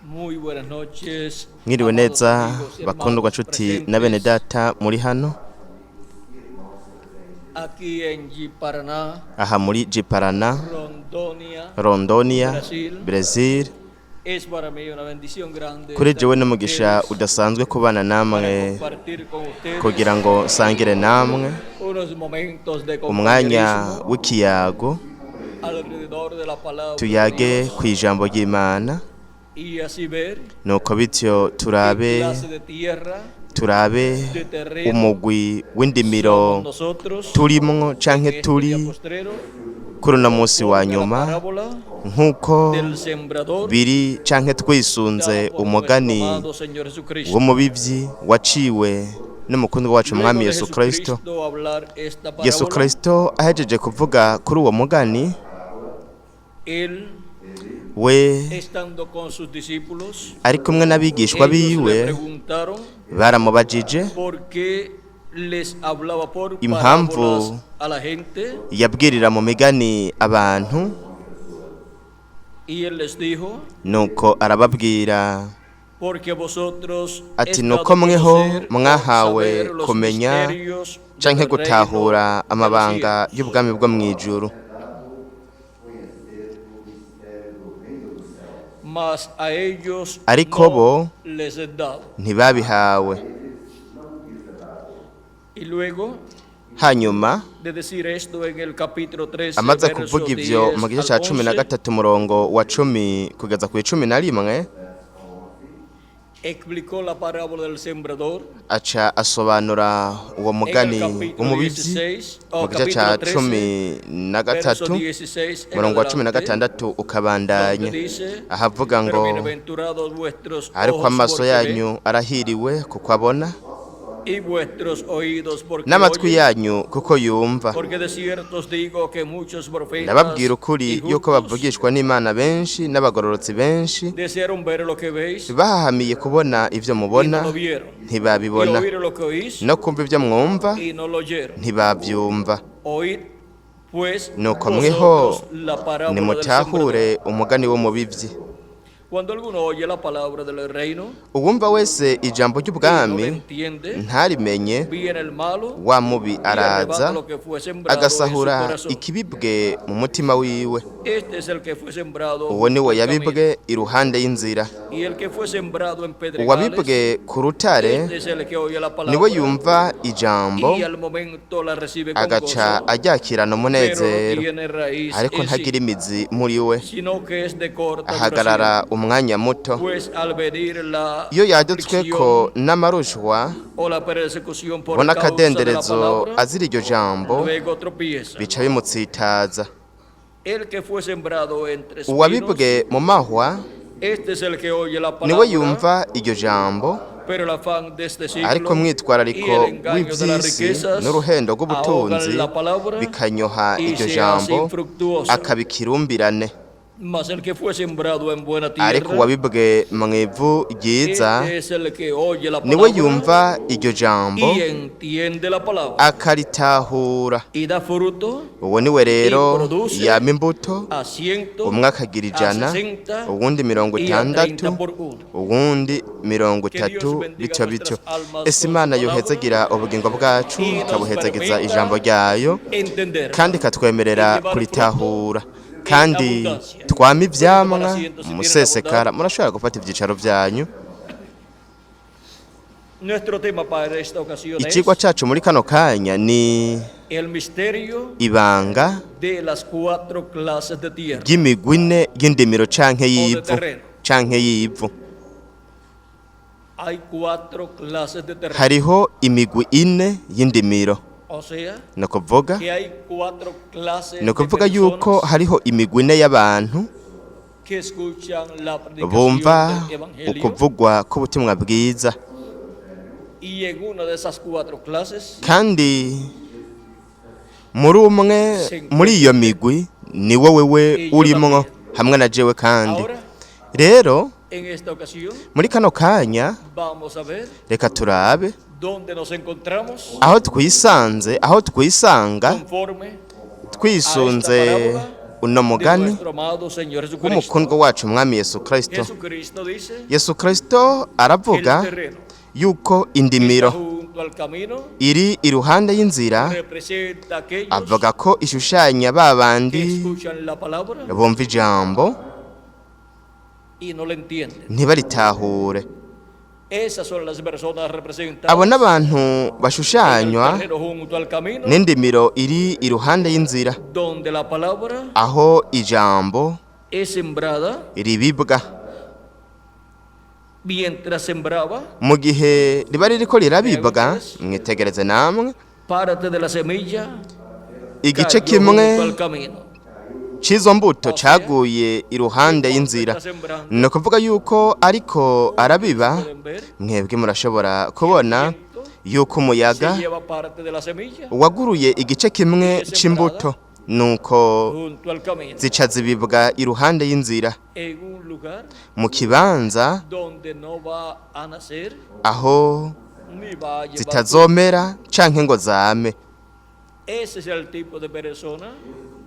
Muy buenas noches, Mwiriwe amados neza, amigos y bakundwa, hermanos nshuti na bene presentes data muri hano aquí en Ji-Paraná, aha muri Ji-Paraná, Rondonia, Rondonia, Brasil. Brazil. Es para mí una bendición grande Kuri estar jewe con n'umugisha ustedes udasanzwe kubana para namwe compartir con ustedes kugira ngo nsangire namwe unos momentos de umwanya compañerismo w'ikiyago, alrededor de la palabra de tuyage Dios ku ijambo ry'Imana. Y así ver Nuko bityo qué turabe clase de tierra, turabe de terreno umugwi w'indimiro somos nosotros turimwo en canke este turi día postrero, kuri uno munsi wa conforme a la nyuma, parábola nk'uko del sembrador biri canke twisunze dada por nuestro umugani amado Señor Jesucristo. w'umubivyi waciwe n'umukundwa wacu Luego Umwami de Yesu Kristo. Jesucristo hablar esta Yesu parábola, Kristo ahejeje kuvuga kuri uwo mugani, él, we estando con sus discípulos, ari kumwe n'abigishwa ellos le biwe, preguntaron baramubajije por qué les hablaba por impamvu parábolas a la gente, yabwirira mu migani abantu. Y él les dijo: Nuko arababwira Porque vosotros ati es nuko dado mweho conocer o mwahawe saber los kumenya misterios canke del reino gutahura de los amabanga cielos. y'ubwami bwo mw'ijuru, Mas a ellos ariko no bo les es dado. ntibabihawe. Y luego Hanyuma de decir esto en el capítulo 13, amaze verso kuvuga ivyo 10 mu gice al ca cumi na 11, gatatu umurongo wa 10 kugeza ku 11, explicó la parábola del sembrador. Aca asobanura uwo En el mugani capítulo w'umubivyi 16, o mu gice ca capítulo 13, 13, verso 16 en umurongo wa cumi na adelante, gatandatu donde ukabandanya, dice: ahavuga Pero ngo bienaventurados vuestros ariko ojos amaso porque ven, yanyu arahiriwe kuko abona, y vuestros oídos porque n'amatwi oyen, yanyu kuko yumva. Porque de cierto os digo que muchos profetas Ndababwira ukuri y yuko justos bavugishwa n'Imana benshi n'abagororotsi benshi desearon ver lo que veis bahahamiye kubona ivyo y mubona, no lo vieron, y ntibabibona, oír lo que oís no kumva ivyo mwumva, y no lo oyeron. ntibavyumva. Oíd pues Nuko mweho vosotros la parábola del nimutahure sembrador. umugani w'umubivyi. Cuando alguno oye la palabra del reino Uwumva wese ijambo y no la ry'ubwami entiende, ntarimenye, viene el malo wa mubi y arrebata araza lo que fue sembrado en su agasahura corazón. ikibibwe mu mutima wiwe. Este es el que fue sembrado Uwo ni junto we al camino. yabibwe iruhande y'inzira. Y el que fue sembrado en pedregales, Uwabibwe ku rutare este es el que oye la niwe palabra yumva ijambo y al momento la recibe con agaca gozo, aryakirana pero no umunezero, tiene raíz ariko en sí, ntagira imizi muri we, sino que es de corta ahagarara duración. Umwanya muto. Pues al venir la Iyo yadutsweko aflicción n'amarushwa o la persecución por bona causa de la akadenderezo palabra, azira iryo jambo, luego tropieza. bica bimutsitaza. El que fue sembrado entre espinos, Uwabibwe mu mahwa este es el que oye la niwe palabra, yumva iryo jambo, pero el afán de este ariko siglo y umwitwarariko el engaño de las w'ivy'isi riquezas n'uruhendo ahogan rw'ubutunzi la palabra bikanyoha y iryo se hace jambo, infructuosa. Akaba ikirumbirane. Mas el que fue sembrado en buena Ariko tierra, uwabibwe mu ivu ryiza este es el que oye la niwe palabra yumva iryo jambo y entiende la palabra akaritahura. Y da fruto Uwo niwe rero y produce yama imbuto, a 100, umwe akagira a 100, 60 uwundi mirongo y a itandatu, 30 por uno. Uwundi mirongo Que Dios itatu, bendiga bityo bityo. nuestras almas Ese con su Imana palabra yohezagira ubugingo bwacu, y nos ikabuhezagiza permita ijambo ryayo, entender kandi ikatwemerera y llevar fruto kuritahura, en kandi abundancia. twama Pueden tomar ivyamwa asiento si tienen la musesekara. bondad. Murashobora gufata ivyicaro vyanyu. Nuestro tema para esta ocasión Icigwa es cacu muri kano kanya ni el misterio ibanga de las cuatro clases de tierra ry'imigwi ine y'indimiro canke o de y'ivu terreno. canke y'ivu. Hay cuatro clases de terreno. Hariho imigwi ine y'indimiro. O sea, Ni ukuvuga que hay cuatro clases ni de ukuvuga yuko personas hariho imigwi ine y'abantu que escuchan la predicación bumva del Evangelio ukuvugwa k'ubutumwa bwiza, y en una de esas cuatro clases kandi muri umwe muri iyo migwi ni wowe we urimwo hamwe na jewe. Kandi ahora rero en esta ocasión muri kano kanya vamos a ver reka turabe dónde nos encontramos aho twisanze, aho twisanga conforme twisunze Uno de mugani nuestro amado Señor Jesucristo. w'umukundwa wacu umwami Yesu Kristo. Jesucristo dice Yesu Kristo aravuga el terreno yuko indimiro junto al camino iri iruhande y'inzira, representa a aquellos avuga ko ishushanya ba que bandi escuchan la palabra bumva ijambo y no la entienden. ntibaritahure. Esas son las personas representadas Abo n'abantu en el bashushanywa terreno junto al camino, n'indimiro iri iruhande y'inzira, donde la palabra aho ijambo es sembrada. ribibwa. Mientras sembraba, Mu gihe riba ririko rirabibwa, mwitegereze namwe, parte de la semilla igice cayó kimwe junto al camino. c'izo mbuto caguye iruhande y'inzira. Está sembrando. Ni ukuvuga yuko ariko arabiba, Pueden ver, mwebwe murashobora kubona yuko umuyaga se lleva parte de la semilla waguruye igice kimwe c'imbuto, nuko junto al camino, zica zibibwa iruhande y'inzira, en un lugar mu kibanza donde no va a nacer aho ni va a llevar. zitazomera canke ngo zame. Ese es el tipo de persona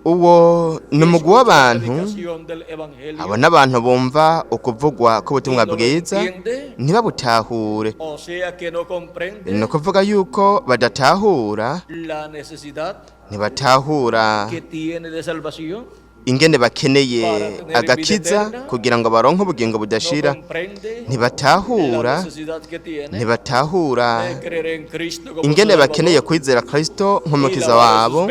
Uwo ni que umugwi escucha la w'abantu. predicación del evangelio Abo n'abantu bumva ukuvugwa k'ubutumwa y no lo bwiza entiende, ntibabutahure. o sea que no comprende Ni ukuvuga yuko badatahura, la necesidad ntibatahura que tiene de salvación, ingene bakeneye agakiza kugira ngo baronke ubugingo no budashira. comprende la Ntibatahura, necesidad que tiene ntibatahura de creer en Cristo como su ingene bakeneye Salvador, kwizera Kristo nk'umukiza wabo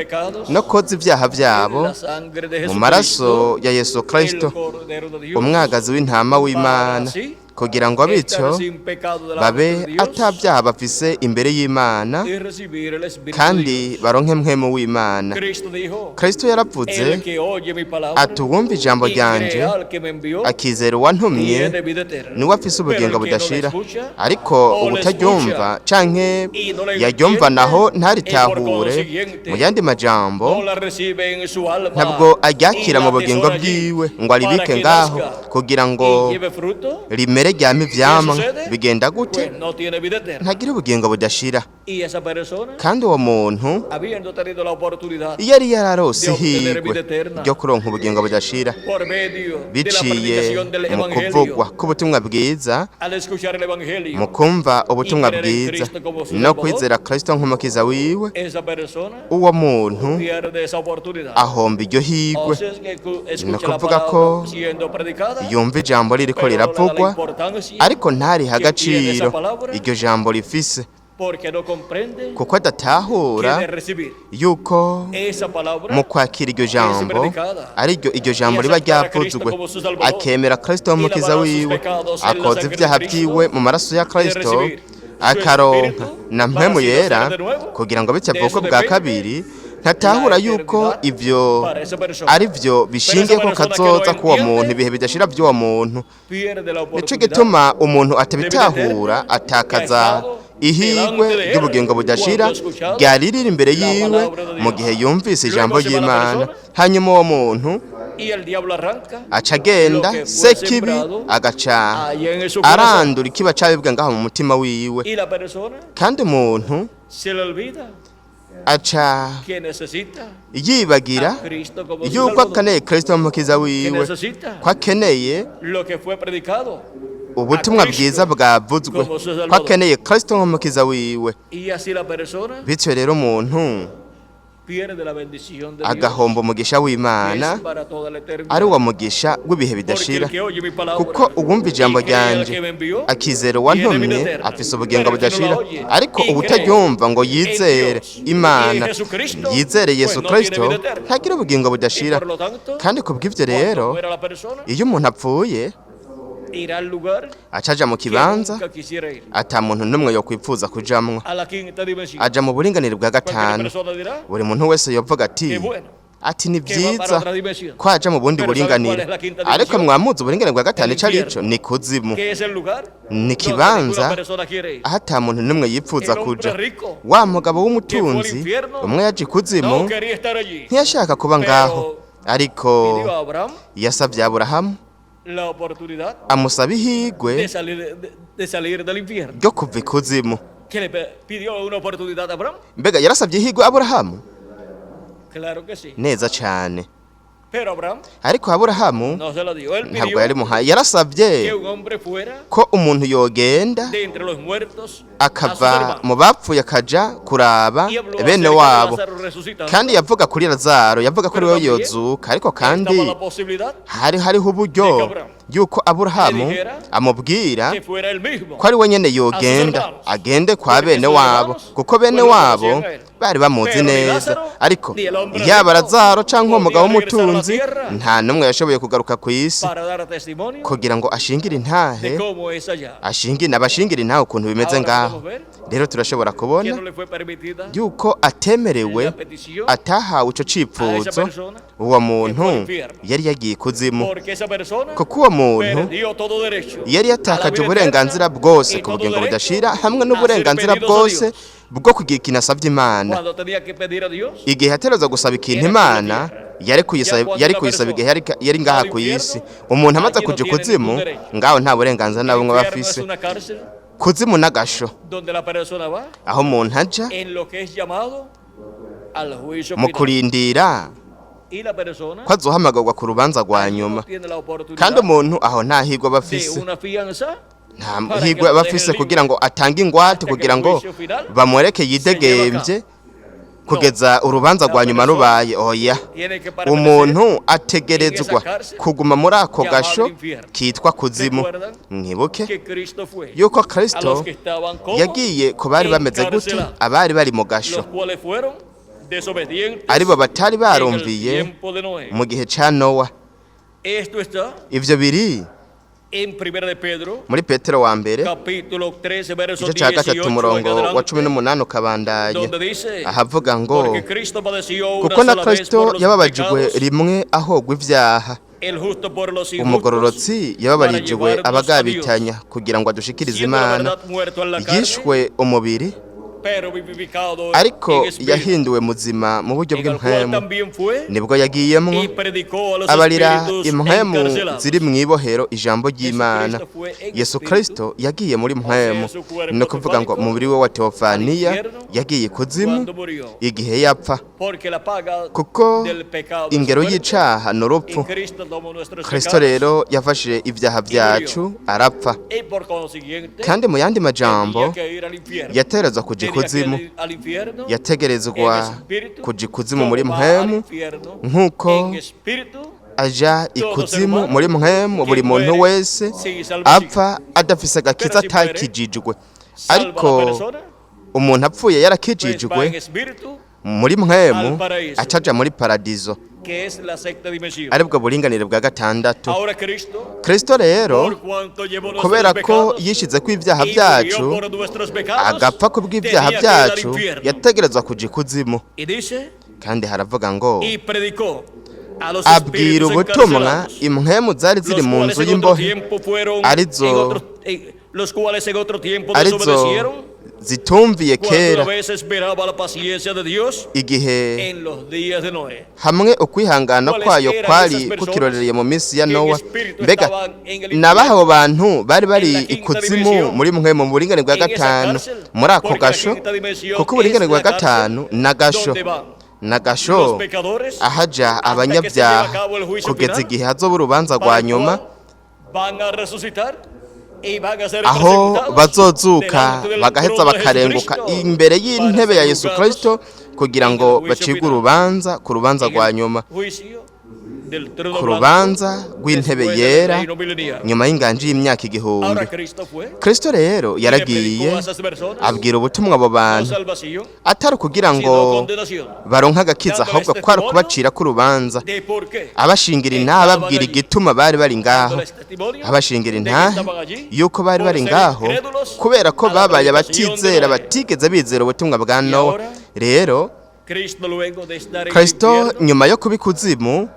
no koza ibyaha en byabo la sangre de mu maraso Jesucristo, ya Yesu Kristo, el Cordero de Dios, umwagazi w'intama para w'Imana, así kugira ngo bityo estar sin pecado delante babe de Dios ata byaha bafise imbere y'Imana y recibir el Espíritu de kandi Dios. baronke mpwemu w'Imana. Cristo dijo: Kristo yaravuze El que oye mi palabra ati: uwumva ijambo y ryanje cree al que me envió, akizera uwantumye tiene vida eterna. niwe afise Pero el ubugingo que no la budashira. escucha Ariko o la ubutaryumva escucha canke y no la yaryumva naho entiende, y por ntaritahure, consiguiente mu yandi majambo, no la recibe en su alma ntabwo y aryakira la mu bugingo atesora allí bwiwe ngo para aribike que ngaho nazca kugira ngo y lleve fruto, rimere ryame ¿qué ivyamwa. sucede? Bigenda gute? Pues no tiene vida eterna. Ntagira ubugingo budashira. Y esa persona, Kandi uwo muntu habiendo tenido la oportunidad iyo yari yararose de obtener ihirwe vida eterna ryo kuronka ubugingo budashira por medio de la biciye predicación del mu Evangelio, kuvugwa k'ubutumwa bwiza, al escuchar el mu Evangelio, kumva ubutumwa y creer en bwiza Cristo como su no Salvador, kwizera Kristo nk'umukiza wiwe, esa persona uwo muntu pierde esa oportunidad. ahomba iryo O hirwe. sea, es que Ni escucha la ukuvuga ko palabra siendo predicada, yumva ijambo ririko pero no le da la riravugwa, importancia ariko ntarihe que tiene esa agaciro palabra iryo jambo rifise, porque no comprende kuko que adatahura de recibir yuko esa palabra mu kwakira iryo que es jambo predicada ariryo iryo y jambo riba aceptar a Cristo ryavuzwe, como su Salvador akemera Kristo y nk'umukiza lavar sus wiwe, pecados en la akoza sangre de ibyaha Cristo byiwe mu maraso ya y de Kristo, recibir su akaronka Espíritu na para mpwemu así yera nacer de nuevo. kugira ngo bityo De avuke eso bwa depende kabiri. Ntatahura la yuko eternidad ivyo para esa persona. ari vyo Pero esa bishingiye ko persona que no kazoza k'uwo muntu, entiende ibihe bidashira by'uwo muntu. pierde la Nico oportunidad gituma umuntu de vida atabitahura eterna que ha atakaza estado ihirwe delante de él ry'ubugingo budashira cuando ha escuchado ryari riri imbere la yiwe palabra de mu Dios. gihe yumvise ijambo Luego se va la ry'Imana. persona Hanyuma uwo muntu y el diablo arranca aca agenda, lo que fue Sekibi sembrado agaca allá en su corazón. arandura ikiba cabibwe ngaho mu mutima wiwe. Y la persona Kandi umuntu se le olvida aca que necesita yibagira a Cristo como su yuko Salvador, akeneye Kristo nk'umukiza que wiwe, necesita ko akeneye lo que fue predicado a ubutumwa bwiza Cristo bwavuzwe, como su ko Salvador. akeneye Kristo nk'umukiza wiwe. Y así la persona Bityo rero umuntu pierde la bendición de Dios, agahomba umugisha que w'Imana, es para toda la ari eternidad. uwo mugisha w'ibihe Porque el bidashira, que oye mi kuko palabra uwumva ijambo y cree al ryanje que me envió, akizera tiene vida uwantumye eterna. afise ubugingo Pero el que no la budashira. oye Ariko y cree ubutaryumva ngo en yizere Dios y en Imana, Jesucristo, yizere pues Yesu no tiene Kristo, vida eterna. ntagira ubugingo Y budashira. por lo tanto, Kandi kubw'ivyo cuando rero, muera la persona, iyo umuntu apfuye irá al lugar aca aja mu que kibanza nunca quisiera ir, ata muntu n'umwe yokwipfuza kujamwo, a la quinta dimensión. aja mu buringanire bwa Cualquier gatanu. persona dirá: Buri muntu wese yovuga ati Qué bueno ati ni que va para vyiza otra dimensión. ko aja mu bundi Pero ¿sabe cuál buringanire. es la quinta Ariko dimensión? mwamuzi uburinganire bwa gatanu El ico arico? infierno, Ni kuzimu, que es el lugar ni donde ninguna ikibanza persona quiere ir. aho ata muntu n'umwe yipfuza El hombre kuja. rico Wa mugabo que fue al w'umutunzi infierno umwe yaje ikuzimu no quería estar allí. ntiyashaka kuba ngaho, Pero ariko pidió a Abraham yasavye Aburahamu, la oportunidad amusaba ihigwe de salir, de salir del infierno. ryo kuva ikuzimu. ¿Que le pidió una oportunidad a Abraham? Mbega yarasavye ihigwe Aburahamu? Claro que sí. Neza cane. Pero Abraham Ariko Aburahamu no se la dio. Él ntabwo pidió yarimuhaye. Yarasabye que un hombre fuera ko umuntu yogenda de entre los muertos a sus akava hermanos. mu bapfuye akaja kuraba Y habló bene acerca de wabo. Lázaro resucitando. Kandi yavuga kuri Lazaro, yavuga ko ari Pero we también yozuka. Ariko kandi estaba la posibilidad hari hariho uburyo de que Abraham yuko Aburahamu le dijera amubwira que fuera él mismo ko ari we nyene yogenda, hermanos. agende kwa Porque bene sus wabo, hermanos, kuko bene pues, lo wabo conocían a él. bari bamuzi Pero ni neza. Lázaro, Ariko ni el hombre yaba rico Lazaro canke uwo mugabo podía regresar a la w'umutunzi, tierra nta n'umwe yashoboye kugaruka ku isi para dar testimonio kugira ngo ashingire de intahe, cómo es allá. ashingire abashingire intahe ukuntu bimeze Ahora ngaho. podemos ver Rero turashobora que kubona no le fue permitida yuko atemerewe, la petición atahawe ico a esa cipfuzo persona, uwo muntu que fue al infierno. yari yagiye ikuzimu, Porque esa persona kuko uwo muntu perdió todo derecho yari a la yatakaje vida uburenganzira eterna bwose y ku todo bugingo derecho budashira hamwe a hacer n'uburenganzira pedidos a bwose Dios. bwo kugira ikintu asabye Imana. Cuando tenía que pedir a Dios, Igihe yategerezwa gusaba ikintu Era Imana, yari kuyisaba, Ya cuando yari la kuyisaba persona igihe yari ngaha al ku isi. infierno, Umuntu amaze allí no kuja tiene ikuzimu, ningún derecho. ngaho nta burenganzira na El bumwe aba infierno es afise. una cárcel Kuzimu n'agasho donde la persona va aho umuntu aja en lo que es llamado al juicio mu final. kurindira Y la persona ko azohamagarwa ku rubanza rwa allí no nyuma. tiene la oportunidad Kandi umuntu aho nta hirwe aba de afise, una fianza nta para que hirwe lo aba dejen afise libre. kugira ngo atange ingwate, Hasta que kugira el ngo juicio final bamureke se lleve a yidegembye kugeza urubanza La rwa nyuma persona rubaye. Oya, tiene que permanecer umuntu ategerezwa en esa cárcel kuguma muri ako llamado gasho infierno. kitwa kuzimu. Recuerdan Mwibuke que Cristo fue yuko a los Kristo que estaban como yagiye ku bari bameze gute, encarcelados, abari bari mu gasho, los cuales fueron desobedientes aribo batari en el barumviye tiempo de Noé. mu gihe ca Nowa. Esto está Ivyo biri en Primera de Pedro, muri Petero wa mbere, capítulo 13, verso igice ca gatatu, 18 en umurongo wa adelante, 18 ukabandanya, donde dice: ahavuga ngo Porque Cristo padeció una kuko na sola vez Kristo por los yababajwe pecados, rimwe ahogwa ivyaha, el justo por los injustos, umugororotsi para yababarijwe llevarnos a Dios, abagabitanya kugira ngo adushikirize siendo la Imana, verdad muerto en la carne, yishwe umubiri, pero vivificado ariko en espíritu, yahinduwe muzima mu buryo en el cual bw'impwemu, también fue nibwo yagiyemwo y predicó a los abarira espíritus impwemu encarcelados. ziri mu ibohero ijambo ry'Imana. Jesucristo fue en Yesu espíritu, Kristo yagiye muri mpwemu, su cuerpo ni ukuvuga ngo teofánico, umubiri we wa teofaniya al infierno, yagiye ikuzimu cuando murió, igihe yapfa, porque la paga kuko del pecado es ingero muerte, y'icaha ni y urupfu. Cristo tomó nuestros Kristo pecados, rero yafashe ibyaha byacu arapfa, y por consiguiente kandi mu yandi majambo tenía que ir al infierno. yaterezwa kuja Tenía que ikuzimu, ir al infierno yategerezwa en espíritu, kuja ikuzimu como muri va al mpwemu, infierno nk'uko en espíritu, aja ikuzimu muri mpwemu buri muntu wese apfa adafise agakiza atakijijwe. Salva a Ariko la persona, umuntu apfuye pues va en yarakijijwe espíritu, muri mpwemu, al paraíso, acaja muri paradizo, que es la sexta dimensión. aribwo buringanire bwa gatandatu. Ahora Cristo, Kristo rero, por cuanto llevó nuestros kubera ko pecados yishize ko ibyaha y murió byacu por nuestros pecados, agapfa kubw'ibyaha tenía que ir al byacu, infierno. yategerezwa kuja ikuzimu. Y dice, Kandi haravuga ngo y predicó a los abwira espíritus ubutumwa encarcelados, impwemu zari ziri los mu cuales nzu en otro y'imbohe, tiempo fueron, los cuales en otro tiempo arizo desobedecieron, zitumviye cuando kera, una vez esperaba la paciencia de Dios igihe en los días de Noé. hamwe ukwihangana ¿Cuáles kwayo eran kwari esas personas kukirorereye mu minsi ya que en Nowa. espíritu Mbega estaban en el nabaha infierno, abo bantu bari bari en la quinta ikuzimu dimensión, muri mwe mu buringane bwa en esa gatanu, cárcel, muri ako porque la gasho, quinta dimensión kuko uburingane es bwa la cárcel gatanu n'agasho donde van n'agasho los pecadores ahaja hasta que se lleve a abanyabyaha cabo el juicio kugeza final, igihe hazoba urubanza para rwa el nyuma, cual van a resucitar y van a ser aho presentados bazozuka delante del bagaheza trono de bakarenguka Jesucristo imbere para y'intebe ser ya Yesu juzgados Kristo kugira en ngo el juicio bacibwe final. urubanza ku rubanza En rwa el nyuma, juicio del trono ku blanco rubanza rw'intebe después del yera reino milenial. nyuma y'inganji y'imyaka 1000. Ahora Cristo fue Kristo rero y le yaragiye predicó a esas personas abwira ubutumwa abo no bantu, salvación, atari ukugira ngo sino condenación baronke agakiza, ahubwo kwari ukubacira k'urubanza, de por qué abashingira intahe, ababwira igituma bari bari ngaho, dándoles testimonio abashingira de que intahe estaban allí yuko bari por bari ser ngaho incrédulos kubera ko a la babaye predicación de abatizera, Noé. batigeze bizera ubutumwa bwa Y Nowa. ahora, Rero Cristo luego de estar en el Kristo infierno, nyuma yo kuba ikuzimu,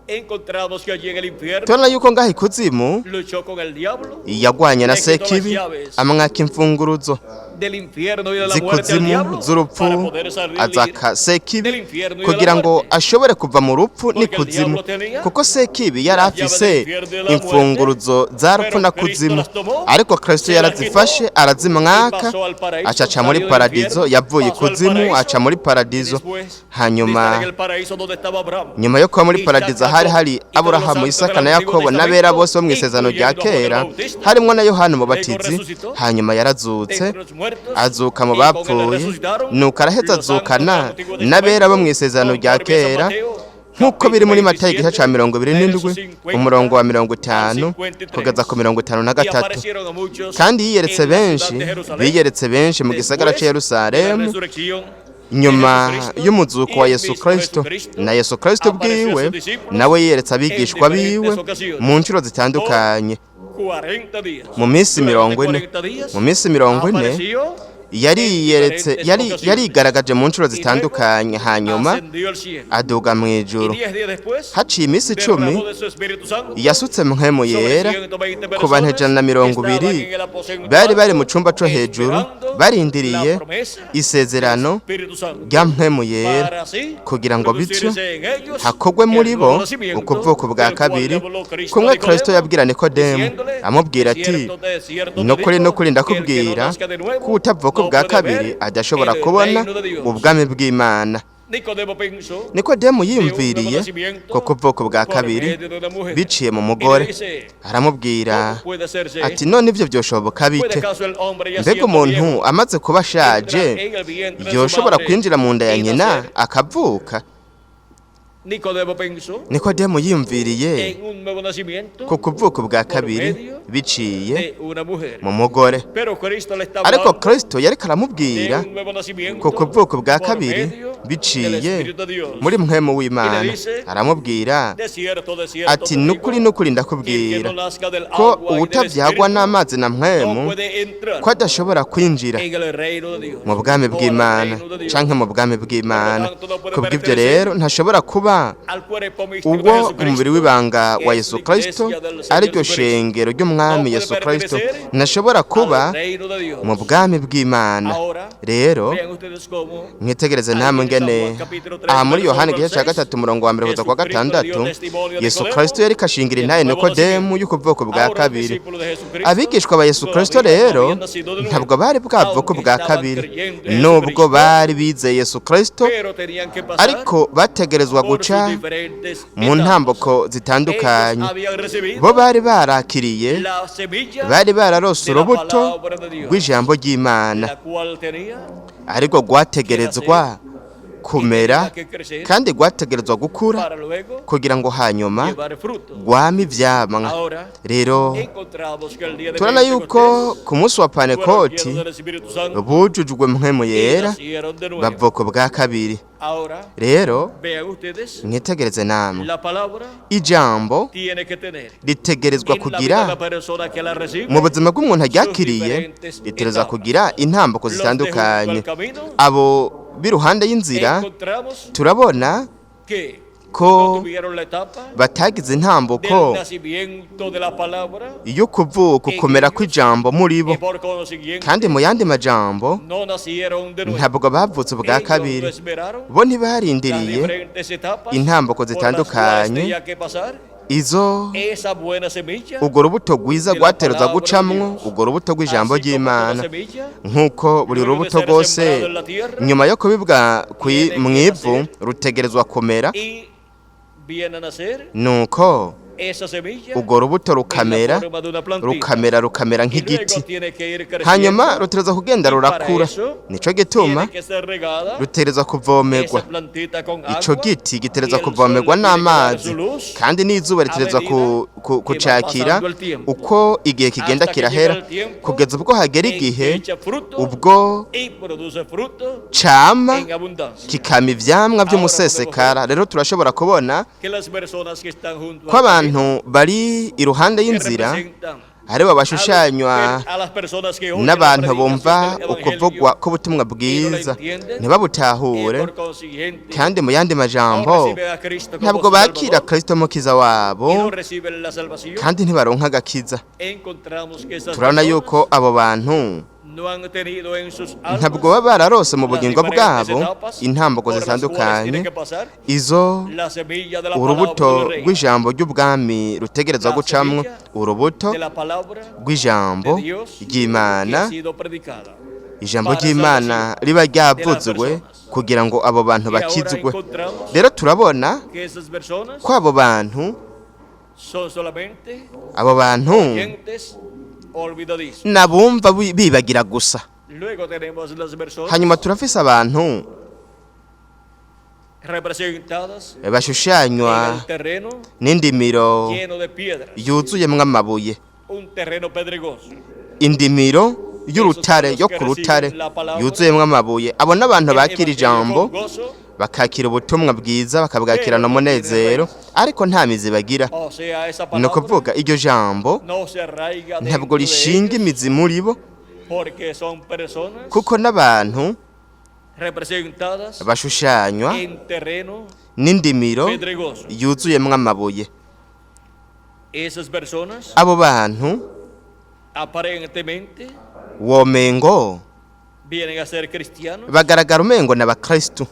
encontramos que allí en el infierno tubona yuko ngaho ikuzimu luchó con el diablo yagwanye na le quitó las Sekibi, llaves amwaka imfunguruzo z'ikuzimu, z'urupfu, azaka Sekibi kugira ngo ashobore kuva mu rupfu n'ikuzimu, kuko Sekibi yari afise imfunguruzo za rupfu na kuzimu, ariko Kristo yarazifashe arazimwaka, acaca muri paradizo. Yavuye ikuzimu aca muri paradizo. Hanyuma nyuma yo kuba muri paradizo, hari hari Aburahamu, Isaka na Yakobo n'abera bose bo mu Isezerano rya Kera, harimwo na Yohana Umubatizi. Hanyuma yarazutse, azuka mu bapfuye, nuko araheza azukana n'abera bo mu Isezerano rya Kera, nk'uko biri muri Matayo igice ca 27, umurongo wa 50 kugeza ku 53. Kandi yiyeretse benshi, biyeretse benshi mu gisagara ca Yerusalemu nyuma y'umuzuko wa Yesu Kristo. Na Yesu Kristo bwiwe nawe yiyeretse abigishwa biwe mu nshuro zitandukanye mu minsi 40. Mu minsi 40 yariyeretse, yarigaragaje mu nshuro zitandukanye. Hanyuma aduga mu ijuru. Haciye iminsi 10, yasutse Mpwemu Yera ku bantu 120 bari mu cumba co hejuru, barindiriye isezerano rya Mpwemu Yera, kugira ngo bityo hakogwe muri bo ukuvuka bwa kabiri, kumwe Kristo yabwira Nikodemu amubwira ati: "Nukuri, nukuri, ndakubwira ko utavuka bwa kabiri adashobora kubona ubwami bw'Imana." Nikodemu yiyumviriye ko kuvuka bwa kabiri biciye mu mugore. Aramubwira ati: "None ibyo byoshoboka bite? Mbega umuntu amaze kuba ashaje yoshobora kwinjira mu nda ya nyina akavuka?" Nikodemu yiyumviriye ku kuvuka bwa kabiri biciye mu mugore, ariko Kristo yariko aramubwira ku kuvuka bwa kabiri biciye muri Mpwemu w'Imana. Aramubwira ati: "Nukuri, nukuri, ndakubwira ko uwutavyagwa n'amazi na Mpwemu ko adashobora kwinjira mu bwami bw'Imana canke mu bwami bw'Imana. Kubw'ivyo rero ntashobora kuba ubwo umubiri w'ibanga wa Yesu Kristo, ariryo shengero ry'Umwami Yesu Kristo, ntashobora kuba mu bwami bw'Imana." Rero mwitegereze namwe ngene aha muri Yohana igice cya 3, umurongo wa 1 kugeza kwa 6, Yesu Kristo yariko ashingira intahe Nikodemu y'ukuvuka bwa kabiri. Abigishwa ba Yesu Kristo rero ntabwo bari bwavuka bwa kabiri, nubwo bari bizeye Yesu Kristo, ariko bategerezwa guca mu ntambuko zitandukanye. Bo bari barakiriye, bari bararose urubuto rw'ijambo ry'Imana, ariko rwategerezwa kumera kandi rwategerezwa gukura kugira ngo hanyuma rwame ivyamwa. Rero turabona yuko ku munsi wa Pantekoti bujujwe Mpwemu Yera, bavuka bwa kabiri. Rero mwitegereze namwe, ijambo ritegerezwa kugira mu buzima bw'umuntu aryakiriye, ritegerezwa kugira intambuko zitandukanye. Abo b'iruhande y'inzira turabona ko batagize intambuko yo kuvuka, ukumera kw'ijambo muri bo, kandi mu yandi majambo ntabwo bavutse ubwa kabiri. Bo ntibarindiriye intambuko zitandukanye izo urwo rubuto rwiza rwatereza gucamwo, urwo rubuto rw'ijambo ry'Imana. Nk'uko buri rubuto rwose nyuma yo kubibwa mu ivu rutegerezwa kumera, nuko urwo rubuto rukamera, rukamera, rukamera nk'igiti, hanyuma rutereza kugenda rurakura. Nico gituma rutereza kuvomerwa. Ico giti gitereza kuvomerwa n'amazi, kandi n'izuba ritereza kucakira uko igihe kigenda kirahera, kugeza ubwo hagera igihe ubwo cama kikama ivyamwa vy'umusesekara. Rero turashobora kubona ko abantu bari iruhande y'inzira aribo bashushanywa n'abantu bumva ukuvugwa k'ubutumwa bwiza ntibabutahure, kandi mu yandi majambo ntabwo bakira Kristo mukiza wabo, kandi ntibaronka agakiza. Turabona yuko abo bantu No han tenido en sus Ntabwo almas baba bararose mu las bugingo diferentes bwabo etapas intambuko por las cuales zitandukanye tiene que pasar izo la semilla de la urubuto palabra del reino, rw'ijambo ry'ubwami rutegerezwa La gucamwo, semilla urubuto de la palabra rw'ijambo de Dios que ry'Imana, ha sido predicada. Ijambo para ry'Imana salvación riba de las ryavuzwe personas. Kugira ngo abo bantu Y ahora bakizwe. Encontramos Rero turabona que esas personas ko abo bantu, son solamente abo bantu oyentes olvidadizos. nabumva bibagira gusa. Luego tenemos las personas Hanyuma turafise abantu representadas bashushanywa en el terreno n'indimiro lleno de piedras, yuzuyemwo amabuye, un terreno pedregoso. Indimiro y'urutare, yo ku rutare yuzuyemwo amabuye. Abo n'abantu El bakira evangelio ijambo, con gozo, bakakira ubutumwa bwiza, bakabwakirana umunezero, ariko nta mizi bagira. O sea, esa Ni palabra ukuvuga iryo jambo no se arraiga ntabwo dentro de rishinga ellos imizi muri bo, porque son personas kuko n'abantu representadas bashushanywa en terreno n'indimiro pedregoso. yuzuyemwo amabuye. Esas personas Abo bantu aparentemente womengo vienen a ser cristianos, bagaragara umengo ni abakristu,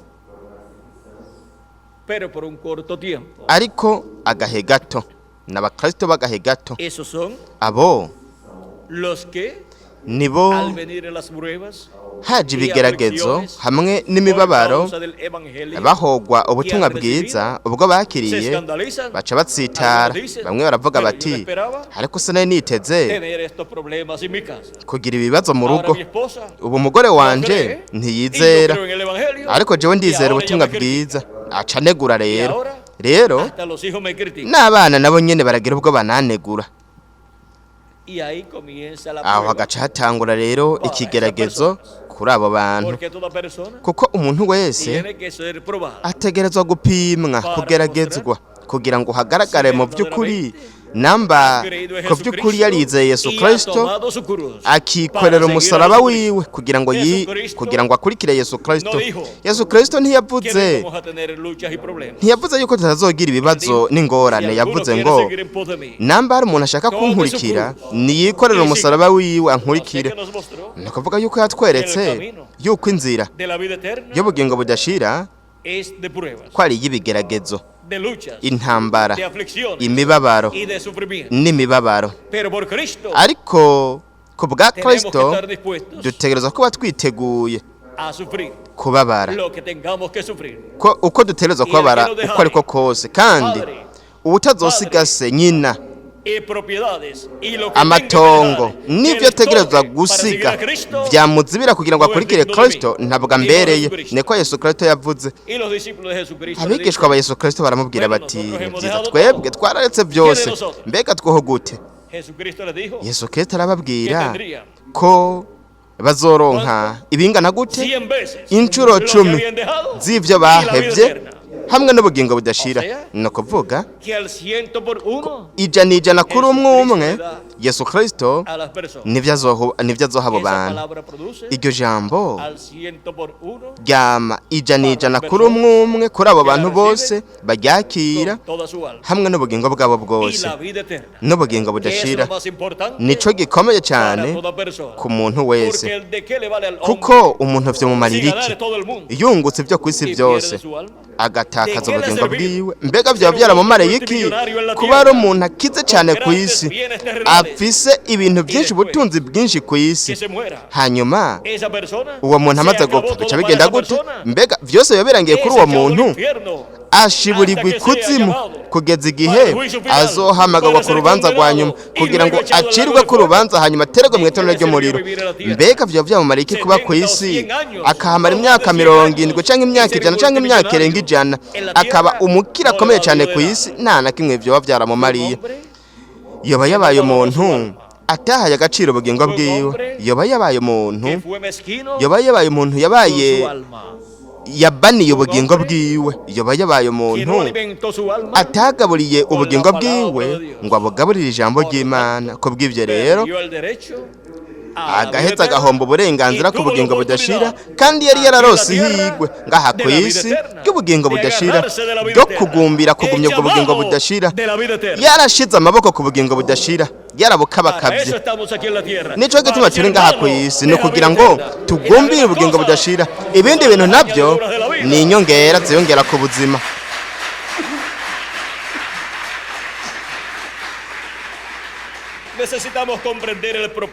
pero por un corto tiempo. Ariko agahe gato, ni abakristu b'agahe gato. Esos son Abo los que nibo al venir a las pruebas haje ibigeragezo hamwe n'imibabaro por causa del evangelio bahogwa ubutumwa bwiza, ubwo se bakiriye escandalizan baca batsitara. Bamwe baravuga bati: "Ariko sinari niteze tener estos problemas en mi casa. kugira ibibazo mu Ahora rugo. mi esposa Ubu umugore no wanje cree, y yo ntiyizera, creo en el evangelio, ariko jewe y ndizera ahora ella ubutumwa me critica. bwiza." Aca anegura. Y Rero ahora rero hasta los hijos me critican. n'abana nabo nyene baragira ubwo bananegura. Y ahí comienza la Aho prueba. hagaca hatangura rero ikigeragezo kuri abo bantu, Porque toda persona kuko umuntu wese tiene que ser probada. ategerezwa gupimwa, kugeragezwa, kugira ngo hagaragare mu by'ukuri namba Creído en ku by'ukuri Jesucristo yarizeye Yesu y ha Kristo, tomado su cruz akikorera para seguir a umusaraba Jesucristo. wiwe kugira ngo yi, Jesucristo kugira ngo akurikire Yesu Kristo. no dijo Yesu Kristo que no ntiyavuze vamos a tener luchas y problemas. ntiyavuze yuko tutazogira ibibazo n'ingorane. Si alguno Yavuze quiere ngo: seguir en pos de mí, "Namba hari umuntu ashaka kunkurikira, niyikorere umusaraba wiwe o sea ankurikire." que nos mostró Ni ukuvuga yuko yatweretse yuko inzira de la vida eterna y'ubugingo budashira es de pruebas, ko ari iy'ibigeragezo, de luchas, intambara, de aflicciones imibabaro y de sufrimiento. n'imibabaro. Pero por Cristo Ariko ku bwa tenemos que Kristo estar dispuestos dutegerezwa kuba twiteguye a sufrir kubabara lo que tengamos que sufrir. ko uko dutegerezwa kubabara uko ariko kose. Kandi Padre uwutazosiga se, nyina, y propiedades y lo que amatongo tenga que dejar, que n'ibyo le ategerezwa estorbe para seguir gusiga a Cristo, byamuzibira kugira ngo no es akurikire digno de mí. Kristo, ntabwo Dijo ambereye. Jesucristo. Niko Yesu Kristo yavuze. Y los discípulos de Jesucristo le Abigishwa dicen, ba Yesu Kristo baramubwira Bueno, bati: nosotros "Ni hemos byiza, dejado twebwe todo. twararetse byose, ¿Qué de nosotros?" mbega twoho gute?" Jesucristo les dijo Yesu Kristo que arababwira tendrían ko bazoronka ibingana gute? 100 veces Inshuro lo que 10 habían dejado z'ibyo y la vida bahevye eterna. hamwe n'ubugingo budashira. O sea, Ni ukuvuga Que al ciento por uno 100% kuri umwe umwe Jesucristo le Yesu Kristo a las personas. nibyo azoha abo Esa bantu. palabra produce Iryo jambo al ciento por uno ryama 100% kuri umwe umwe kuri abo bantu bose baryakira con toda su alma hamwe n'ubugingo bwabo y bwose la vida eterna. n'ubugingo Que es budashira. lo más importante Nico gikomeye para cyane toda persona. ku muntu Porque wese, el de qué le vale al hombre kuko umuntu vyomumarira si iki ganare todo el mundo yungutse ibyo ku isi y byose pierde su alma? agatakaza De qué le ubugingo servir bwiwe? Mbega vyoba byaramumariye iki kuba ari umuntu akize cyane ku isi, afise ibintu byinshi, ubutunzi bwinshi ku isi, Que se muera. hanyuma Esa persona uwo muntu se amaze acabó gupfa todo bica para bigenda esa gute? persona. Mbega vyose biba birangiye kuri Es uwo echado al muntu? infierno Ashiburirwa hasta que sea ikuzimu llamado kugeza igihe para el juicio final, azohamagarwa para ku ser rubanza rwa condenado nyuma, y kugira ngo luego echado al lago acirwe de ku fuego. rubanza, hanyuma aterwe mu ¿De itanura qué le sirvió ry'umuriro. vivir en la tierra? Mbega vyoba vyamumariye iki kuba ku 70 o isi 100 años, akahamara o más imyaka de 100 70 años, canke y imyaka ser 100 canke imyaka irenga multimillonario 100, en la akaba tierra, umukire no le akomeye cyane valió ku de isi, nada. nta na kimwe vyoba Un vyaramumariye? hombre Yoba yabaye umuntu atahaye agaciro ubugingo Un bwiwe. hombre Yoba yabaye umuntu que fue mezquino yoba yabaye umuntu con yabaye su alma, yabaniye ubugingo hombre bwiwe. Yoba yabaye que umuntu no alimentó su alma atagaburiye con la ubugingo palabra bwiwe de Dios. ngo abugaburire ijambo Por lo ry'Imana. tanto, Ku bw'ibyo rero perdió el derecho Agaheza agahomba uburenganzira ku bugingo budashira, kandi yari yararose ihigwe ngaha ku isi ry'ubugingo budashira, ryo kugumbira kugumya ubwo bugingo budashira. Yarashize amaboko ku bugingo budashira, yarabukabakabye. Nico gituma turi ngaha ku isi, ni ukugira ngo tugumbire ubugingo budashira. Ibindi bintu nabyo ni inyongera ziyongera ku buzima.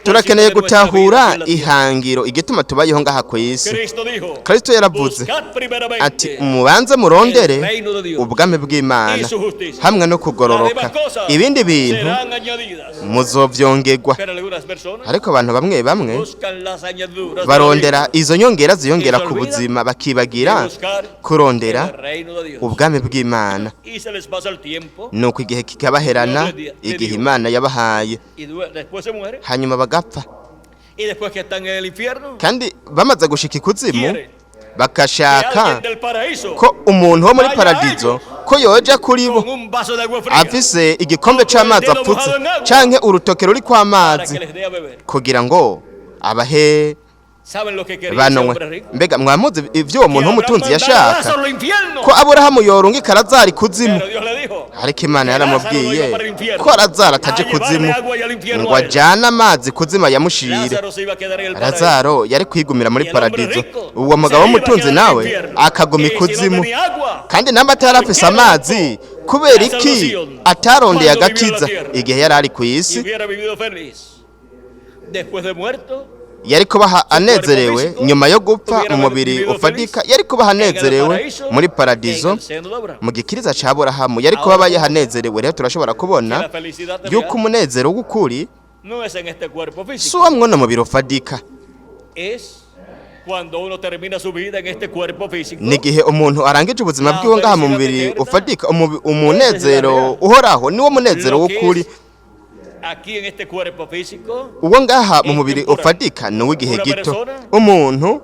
Turakeneye gutahura ihangiro, igituma tubayeho ngaha ku isi. Kristo yaravuze ati: "Mubanze murondere ubwami bw'Imana hamwe no kugororoka, ibindi bintu muzovyongerwa." Ariko abantu bamwe bamwe barondera izo nyongera ziyongera ku buzima, bakibagira kurondera ubwami bw'Imana. Nuko igihe kikabaherana, igihe Imana yabahaye, hanyuma bagapfa. Kandi bamaze gushika ikuzimu, bagashaka ko umuntu wo muri paradizo ko yoja kuri bo afise igikombe c'amazi apfutse canke urutoke ruri kw'amazi kugira ngo abahe banonywe. Mbega mwamuzi ivyo uwo muntu w'umutunzi yashaka? Ko Aburahamu yorungika Lazaro ikuzimu. Ariko Imana yaramubwiye ko Lazaro ataje kuzimu ngo ajane amazi kuzimu yamushire. Lazaro yari kwigumira muri paradizo, uwo mugabo w'umutunzi nawe akaguma ikuzimu. Kandi namba atari afise amazi, kubera iki atarondeye agakiza igihe yari ari ku isi? Yari kubaha anezerewe nyuma yo gupfa mu mubiri ufadika, yari kubaha anezerewe muri paradizo mu gikiriza ca Aburahamu, yari kuba abayeho anezerewe. Rero turashobora kubona yuko umunezero w'ukuri si uwo mwuno mubiri ufadika. Ni igihe umuntu arangije ubuzima bwiwe ngaha mu mubiri ufadika, umunezero uhoraho niwo munezero w'ukuri. Uwo ngaha mu mubiri ufadika ni uw'igihe gito. Umuntu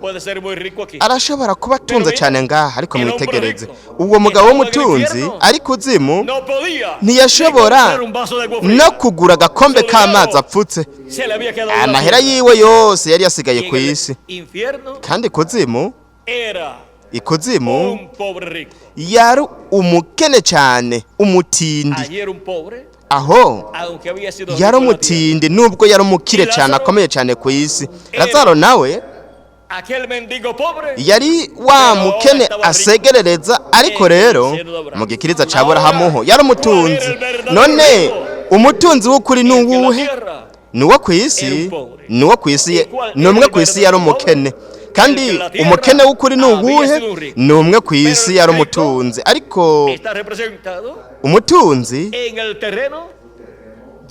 arashobora kuba atunze cyane ngaha, ariko mwitegereze uwo mugabo w'umutunzi ari kuzimu, ntiyashobora no kugura agakombe k'amazi apfutse. Amahera yiwe yose yari yasigaye ku isi. Kandi kuzimu, ikuzimu yari umukene cyane, umutindi. Aho yari umutindi nubwo yari umukire cyane, akomeye cyane ku isi. Lazaro nawe yari wa mukene asegerereza, ariko rero mu gikiriza ca Aburahamu ho yari umutunzi. None umutunzi w'ukuri ni uwuhe? Ni uwo ku isi? Ni uwo ku isi, ni umwe ku isi yari umukene. Kandi umukene w'ukuri ni uwuhe? Ni umwe ku isi yari umutunzi. Ariko umutunzi,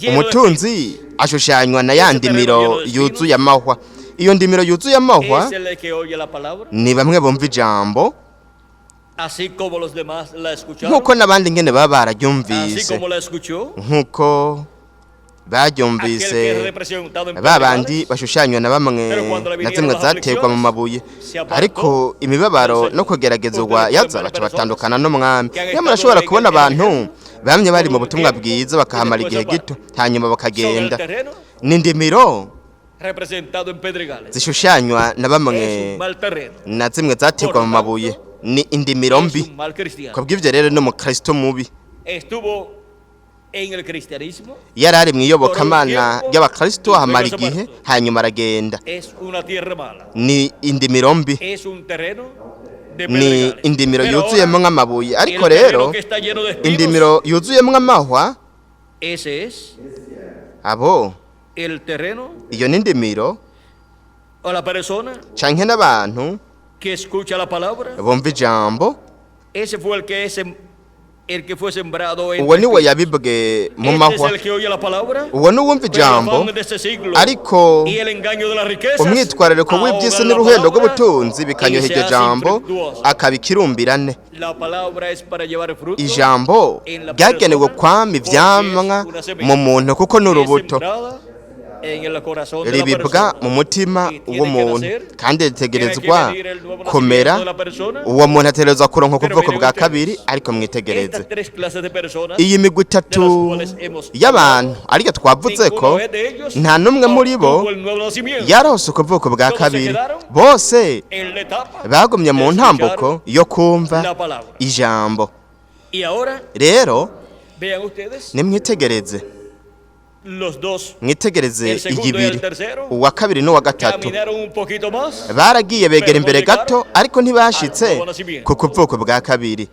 umutunzi ashushanywa na ya ndimiro yuzuye amahwa. Iyo ndimiro yuzuye amahwa ni bamwe bumva ijambo nk'uko n'abandi ngene baba bararyumvise, nk'uko baryumvise ba bandi bashushanywa na bamwe na zimwe zaterwa mu mabuye. Ariko imibabaro no kugeragezwa yaza, baca batandukana n'Umwami. Niyo murashobora kubona abantu bamwe bari mu butumwa bwiza bakahamara igihe gito, hanyuma bakagenda. Ni indimiro zishushanywa na bamwe na zimwe zaterwa mu mabuye, ni indimiro mbi. Kubw'ivyo rero ni umukristo mubi. Yari ari mu iyobokamana ry'abakristo ahamara igihe, hanyuma aragenda. Ni indimiro mbi, ni indimiro yuzuyemo nk'amabuye. Ariko rero indimiro yuzuyemo amahwa, abo iyo ni indimiro canke n'abantu bumva ijambo. Uwo ni we yabibwe mu mahwa, uwo ni uwumva ijambo, ariko umwitwarariko w'iby'isi n'uruhendo rw'ubutunzi bikanyoha iryo jambo, akaba ikirumbirane. Ijambo ryagenewe kwama ivyamwa mu muntu, kuko ni urubuto. en el corazón de la Ribibwa persona. mu mutima Y tiene que w'umuntu nacer, kandi tiene que ritegerezwa venir el nuevo kumera. nacimiento de la persona. Uwo muntu ategerezwa kuronka Pero ukuvuko miren bwa ustedes, kabiri. Ariko mwitegereze Estas tres clases de personas, iyi migwi itatu de las cuales hemos y'abantu ariyo twavuze ko ninguno de ellos nta n'umwe muri bo obtuvo el nuevo nacimiento. yarose ukuvuko bwa Todos se kabiri. quedaron Bose en la etapa bagumye mu de ntambuko escuchar yo kumva la palabra. ijambo. Y ahora Rero vean ustedes nimwitegereze, los dos mwitegereze El segundo y iyibiri, el tercero uwa kabiri n'uwa gatatu caminaron un poquito más baragiye begera imbere gato, ariko ntibashitse ku kuvuko bwa kabiri.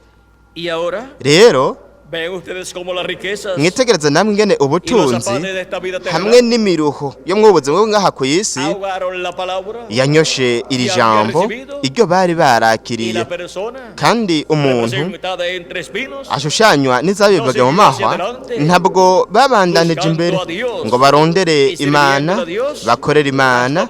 y ahora Rero vean ustedes cómo las riquezas mwitegereze namwe ingene y los ubutunzi afanes de esta vida hamwe terrenal n'imiruho yo mu buzima bwo ngaha ku isi ahogaron la palabra yanyoshe iri jambo iryo bari y barakiriye. la persona Kandi umuntu representada entre espinos ashushanywa n'izabibwaga mu mahwa ntabwo babandanije imbere ngo barondere Imana, bakorere Imana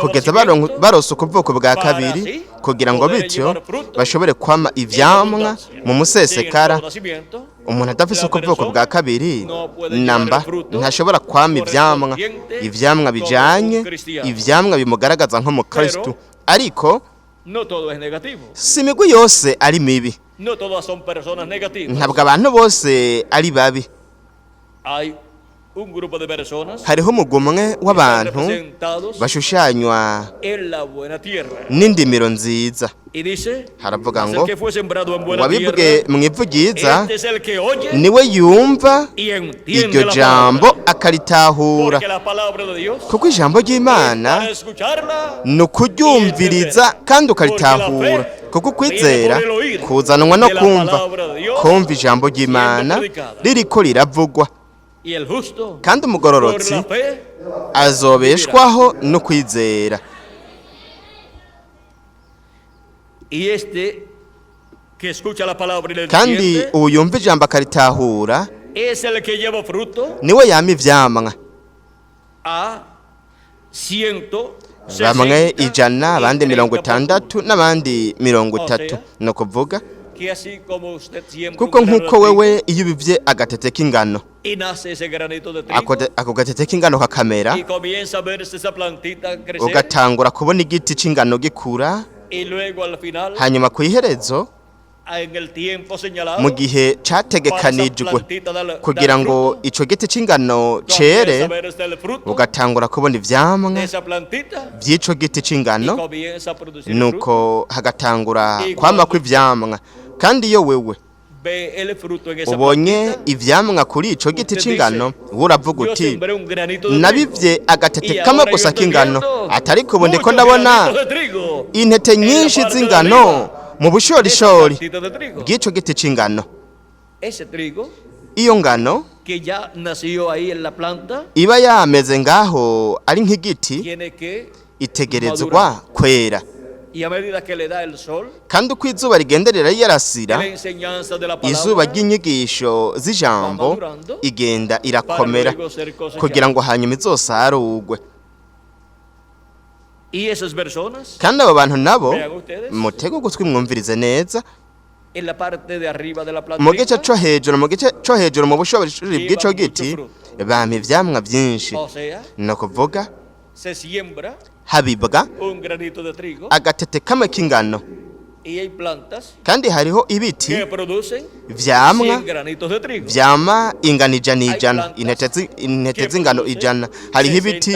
kugeza barose ukuvuko bwa kabiri, kugira ngo bityo bashobore kwama ivyamwa mu sin el musesekara. nuevo nacimiento Umuntu adafise ukuvuko bwa kabiri namba ntashobora kwama ivyamwa, ivyamwa bijanye, ivyamwa bimugaragaza nk'umukristu. Ariko no todo es negativo, si imigwi yose ari mibi, no todas son personas negativas. Ntabwo abantu bose ari babi. Hay un grupo de personas Hariho umugwi umwe que están w'abantu representados bashushanywa en la buena tierra. n'indimiro nziza. Y dice, Haravuga "Mas ngo el que fue sembrado en buena uwabibwe tierra, mu ivu ryiza este es el que oye niwe yumva y entiende iryo la jambo palabra". akaritahura, Porque la palabra de Dios kuko ijambo es ry'Imana para escucharla ni ukuryumviriza kandi ukaritahura, kuko ukwizera kuzanwa no kumva, kumva ijambo ry'Imana ririko riravugwa. y el justo Kandi por umugororotsi la fe azobeshwaho no kwizera. Y este que escucha la palabra y la Kandi entiende ubu yumva ijambo akaritahura es el que lleva fruto niwe yama ivyamwa, a ciento bamwe sesenta 100, y abandi mirongo 30 por uno. itandatu n'abandi 30. Ni ukuvuga Que así como usted siembra kuko un grano de nk'uko trigo wewe iyo ubivye agatete k'ingano, y nace ese granito de trigo ako gatete k'ingano kakamera, y comienza a verse esa plantita crecer ugatangura kubona igiti c'ingano gikura, y luego al final hanyuma ku iherezo en el tiempo señalado mu gihe categekanijwe kugira ngo ico giti c'ingano comienza cere, a verse el fruto ugatangura kubona ivyamwa de esa plantita vy'ico giti y c'ingano, comienza a producir fruto. nuko hagatangura kwama kw'ivyamwa. Kandi iyo wewe Ve el fruto en esa ubonye plantita, ivyamwa kuri ico giti c'ingano, wowe uravuga yo uti sembré un granito de trigo nabivye agatete y kamwe ahora yo gusa estoy k'ingano, viendo atari ubu ndiko muchos ndabona granitos de trigo intete en la nyinshi parte de z'ingano arriba mu de esa bushorishori plantita de trigo. bw'ico giti c'ingano. Ese trigo Iyo ngano que ya nació ahí en la planta iba yameze ngaho ari nk'igiti tiene que itegerezwa kwera. y a medida que le da el sol Kandi uko izuba rigenda rirayarasira, la enseñanza de la izuba palabra ry'inyigisho z'ijambo, igenda para irakomera luego ser kugira cosechada. ngo hanyuma izosarugwe. Y esas personas Kandi abo bantu nabo, vean ustedes mutege ugutwi mwumvirize neza, en la parte de arriba de la mu gice plantita co hejuru, mu gice co hejuru mu bushorishori bw'ico giti bampa ivyamwa vyinshi. o sea, Ni ukuvuga se siembra habibwa un granito de trigo agatete kamwe k'ingano, y hay plantas kandi hariho ibiti que producen vyamwa 100 granitos de trigo. vyama ingano 100 100, intete z'ingano 100. Hariho ibiti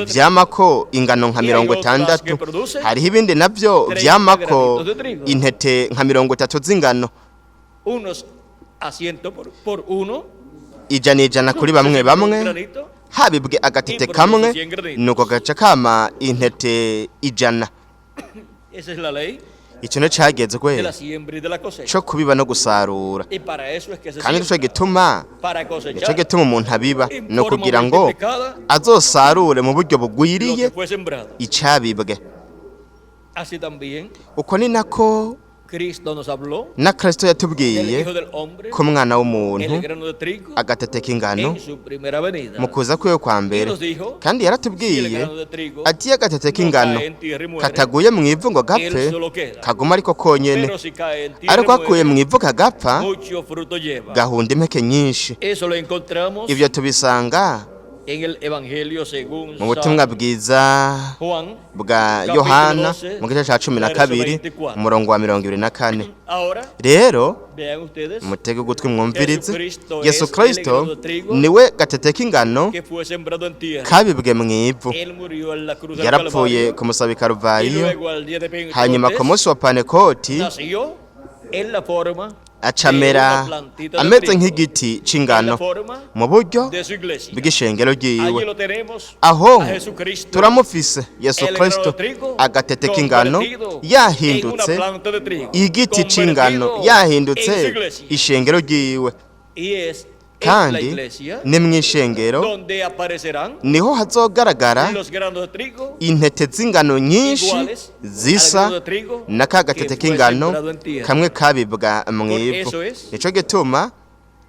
vyamako ingano nka 60, hariho ibindi navyo vyamako intete nka 30 z'ingano. Unos a ciento por uno, 100 100 kuri bamwe se siembra un bamwe, granito habibwe agatete kamwe, nuko gaca kama intete 100. Esa es la ley Ico nico cagezwe de la siembra y de la cosecha. co kubiba no gusarura. Y para eso es que se Kandi nico siembra, gituma para nico cosechar gituma umuntu abiba, en no forma kugira ngo multiplicada azosarure mu buryo lo bugwiriye que fue sembrado. icabibwe. Así también Uko ni nako Cristo nos habló na Kristo del yatubwiye Hijo del Hombre, ko umwana w'umuntu el grano de trigo, agatete k'ingano en su primera venida. mu kuza kwiwe kwa Y mbere. nos dijo, Kandi si el yaratubwiye grano de trigo ati iyo agatete no k'ingano cae en tierra y muere, kataguye mu ivu ngo gapfe, él solo queda. kaguma ariko konyene, Pero si cae en tierra ariko y akuye muere, mu ivu kagapfa, mucho fruto lleva. gahunda impeke nyinshi. Eso lo encontramos Ibyo tubisanga En el Evangelio según Mu butumwa San bwiza Juan, bwa capítulo Yohana, 12, mu gice cya cumi na verso kabiri, 24. umurongo wa 24. Ahora, Rero vean ustedes mutege ugutwi mwumvirize. Jesucristo Yesu es el Kristo grano de trigo niwe gatete k'ingano que fue sembrado en tierra. kabibwe mu ivu. Él murió en la cruz del Yarapfuye Calvario ku musabi y Karuvariyo, luego al día de hanyuma ku Pentecostés munsi wa Panekoti nació en la forma de acamera una plantita de ameze trigo, nk'igiti en la c'ingano forma mu buryo de su iglesia. bw'ishengero Allí ryiwe. lo tenemos Aho a Jesucristo, turamufise Yesu el grano Kristo, de trigo, agatete k'ingano, convertido en una yahindutse planta de trigo, igiti c'ingano, convertido en su yahindutse iglesia. ishengero ryiwe. Y es en la Kandi iglesia ni mu ishengero donde aparecerán niho hazogaragara los granos de trigo intete z'ingano nyinshi iguales al zisa grano de trigo na ka gatete que fue k'ingano sembrado en tierra. kamwe kabibwa mu ivu. Eso es Nico gituma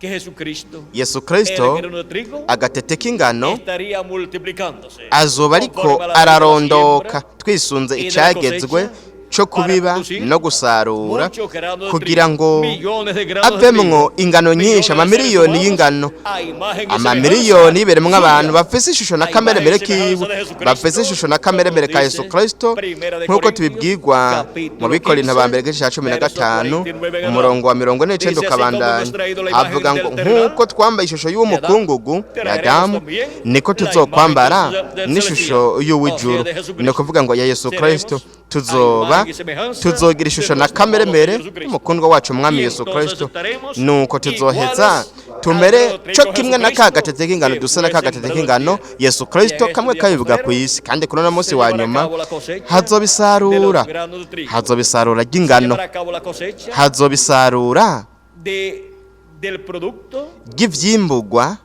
que Jesucristo, Yesu el Kristo, grano de trigo, agatete k'ingano, estaría multiplicándose azoba ariko conforme a la ley de la ararondoka siembra twisunze y de la icagezwe cosecha co para kubiba producir no gusarura, muchos granos de kugira trigo, ngo millones de granos de avemwo trigo, ingano nyinshi, millones de seres amamiliyoni humanos y'ingano, a imagen y amamiliyoni semejanza y'ibiremwa abantu suya, bafise ishusho na a kamere imagen mere y semejanza kiwe, de Jesucristo, bafise ishusho na kamere como mere ka Yesu dice Kristo, Primera de nk'uko Corintios, tubibwirwa mu capítulo Bikorinto ba 15, mbere igice cya cumi na verso gatanu, 49 en umurongo wa adelante. 49 Dice, así como hemos ukabandanya, traído la imagen havuga ngo del terrenal, nk'uko twambaye ishusho y'umukungugu de ya Adán, traeremos Adamu, también niko la imagen tuzokwambara del n'ishusho celestial, o sea, y'uw'ijuru, de ni Jesucristo. ukuvuga ngo ya Yesu Kristo. Seremos a Tuzoba imagen y semejanza tuzogira de ishusho na nuestro kamere amado mere Señor Jesucristo. y'umukundwa wacu umwami Y Yesu entonces Kristo, estaremos nuko tuzoheza iguales al tumere grano de co trigo kimwe na ka Jesucristo gatete k'ingano, que dusa na fue ka gatete sembrado en k'ingano tierra. Yesu Y en Kristo este kamwe día kabivuga ku postrero isi. Kandi kuri uno munsi se wa llevará a nyuma cabo la cosecha de hazobisarura, los granos de trigo. hazobisarura Se ry'ingano, llevará a cabo la cosecha hazobisarura del producto ry'ivyimbugwa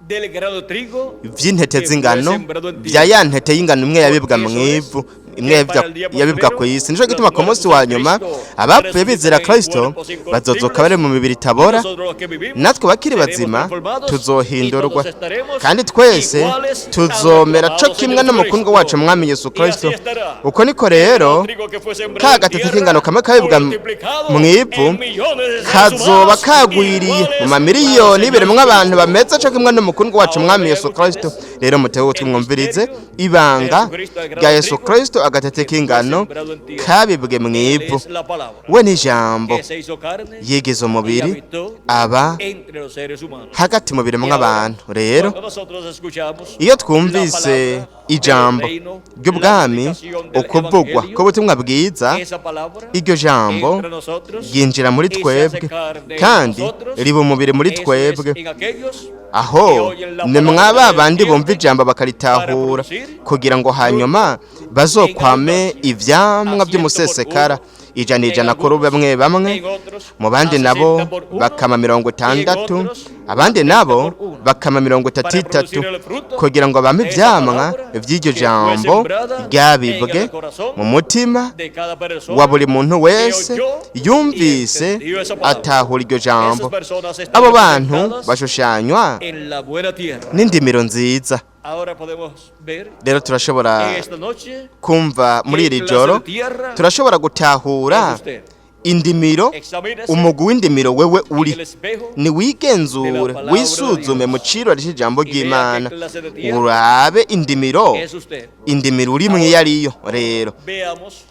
del grano de trigo vy'intete que fue z'ingano sembrado en vya tierra. ya ntete y'ingano imwe yabibwa Porque mu eso es ivu, imwe que yabibwa para el día yabibwa postrero ku isi. Nico los gituma ku munsi muertos wa en nyuma Cristo abapfuye bizera resucitarán en Kristo cuerpos bazozuka bari incorruptibles mu mibiri y itabora, nosotros los que vivimos natwe bakiri seremos bazima transformados y tuzohindurwa, todos estaremos kandi twese iguales a nuestro tuzomera amado co Señor kimwe n'umukundwa wacu Jesucristo. mwami Yesu Y así Kristo. estará Uko niko el grano rero de trigo que fue sembrado ka en gatete tierra k'ingano kamwe kabibwa multiplicado mu ivu en millones de seres kazoba humanos kagwiriye mu iguales al mamiliyoni Señor y'ibiremwa abantu Jesucristo. bameze co kimwe n'umukundwa wacu Ahora mwami vean Yesu Kristo. ustedes Rero mutege ugutwi el mwumvirize misterio de ibanga Jesucristo, el grano rya de Yesu trigo Kristo, agatete que fue k'ingano sembrado en tierra. kabibwe mu Él ivu. es la palabra We ni ijambo que se hizo carne yigize y umubiri habitó aba entre los seres humanos. hagati mu Y biremwa ahora, abantu. Rero cuando nosotros escuchamos iyo la twumvise palabra del ijambo reino, la ry'ubwami, predicación del ukuvugwa evangelio, k'ubutumwa bwiza, esa palabra iryo jambo entra en nosotros ryinjira muri y se hace twebwe carne en kandi nosotros. riba umubiri muri Eso es twebwe. en aquellos que Aho oyen la ni palabra mwaba y la bandi bumva entienden ijambo para bakaritahura, producir kugira ngo fruto hanyuma en bazokwame abundancia, ivyamwa a ciento por vy'umusesekara, uno, ijana en ijana kuri algunos, bamwe bamwe, en otros mu bandi a nabo 60 por uno bakama mirongo y en itandatu, otros a abandi 30 nabo por uno, bakama mirongo itatu para itatu, producir el fruto kugira ngo bame de esa ivyamwa palabra vy'iryo que fue jambo sembrada en ryabibwe el corazón mu mutima de cada wa persona buri muntu que wese oyó y yumvise entendió esa palabra. atahura iryo Esas jambo. personas están Abo bantu representadas bashushanywa en la buena tierra. n'indimiro nziza. Ahora podemos ver Rero turashobora en esta noche kumva muri qué iri clase joro, de tierra turashobora es gutahura usted. indimiro, Examínese umugwi w'indimiro wewe en uri. el espejo de la Niwigenzure, palabra de wisuzume mu Dios cirori c'ijambo y vea qué ry'Imana, clase de tierra urabe indimiro, es usted. indimiro urimwo iyo Ahora ariyo. Rero veamos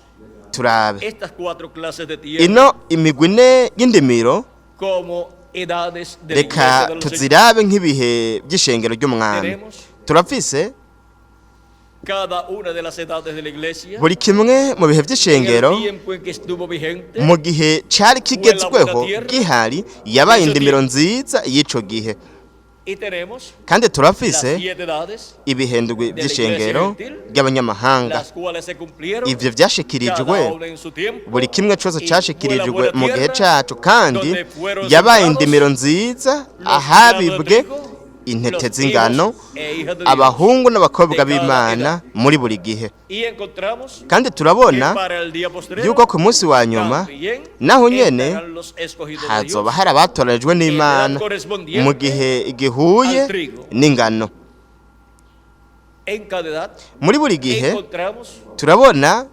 turabe estas cuatro clases de tierra ino imigwi ine y'indimiro, como edades de la reka iglesia de los Señor. tuzirabe nk'ibihe by'ishengero ry'umwami. Tenemos Turafise cada una de las edades de la iglesia buri kimwe mu bihe en el by'ishengero tiempo en que estuvo vigente mu gihe cari fue la buena kigezweho tierra gihari, de yabaye ese indimiro tiempo. nziza y'ico gihe. Y tenemos Kandi las turafise siete edades ibihendwi de la iglesia by'ishengero gentil, ry'abanyamahanga, las cuales se cumplieron ivyo vyashikirijwe cada una en su tiempo buri kimwe cose y fue la cashikirijwe buena mu gihe tierra caco, kandi donde fueron yabaye sembrados indimiro nziza los granos de ahabibwe trigo, intete los z'ingano, hijos e hijas de Dios abahungu n'abakobwa de cada b'Imana edad. muri buri gihe. Y encontramos Kandi que turabona para el día postrero yuko ku munsi wa nyuma también naho nyene estarán los escogidos de hazoba Dios hari abatoranijwe en edad n'Imana mu correspondiente gihe gihuye al trigo. n'ingano. En cada edad Muri buri gihe encontramos turabona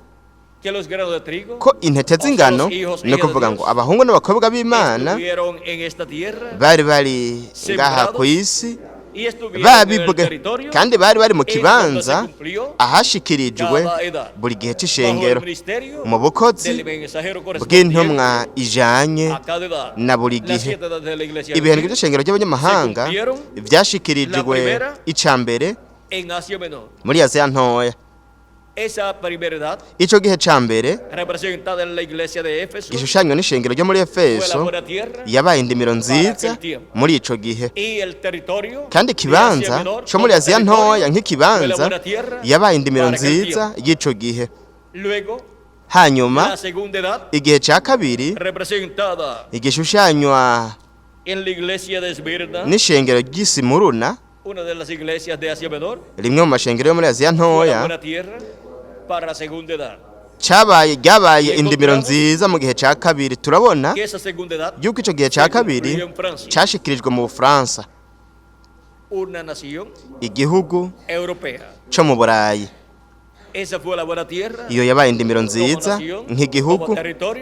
que los granos de trigo, ko intete o sea, z'ingano, los hijos e ni hijas de ukuvuga ngo Dios, abahungu n'abakobwa b'Imana estuvieron en esta tierra bari bari ngaha ku sembrados isi Y estuvieron en el Babibwe territorio kandi bari bari mu en donde kibanza se cumplió ahashikirijwe cada edad, buri gihe bajo el c'ishengero ministerio mu bukozi del mensajero correspondiente bw'intumwa ijanye a cada edad. na buri Las gihe. siete edades de la iglesia Ibihano gentil by'ishengero ry'abanyamahanga se cumplieron vyashikirijwe la primera ica mbere en Asia Menor. muri Aziya Ntoya. Esa primera edad Ico gihe ca mbere representada en la iglesia de Éfeso gishushanywa n'ishengero ryo muri fue la Efeso buena tierra yabaye indimiro nziza muri ico gihe. y el territorio Kandi de ikibanza Asia Menor co muri como Aziya territorio Ntoya fue la nk'ikibanza buena tierra yabaye indimiro para aquel nziza tiempo. y'ico gihe. Luego, Hanyuma la segunda edad igihe ca kabiri representada igishushanywa en la iglesia de Esmirna, n'ishengero ry'Isimuruna, una de las iglesias de Asia Menor, rimwe mu mashengero yo muri Aziya fue la Ntoya, buena tierra para la segunda edad. cabaye ryabaye indimiro nziza mu gihe ca kabiri. Turabona Que esa segunda edad yuko ico gihe ca se kabiri cumplió en Francia, cashikirijwe mu Bufaransa, una nación igihugu europea. co mu Burayi. Esa fue la buena tierra Iyo yabaye indimiro nziza nk'igihugu,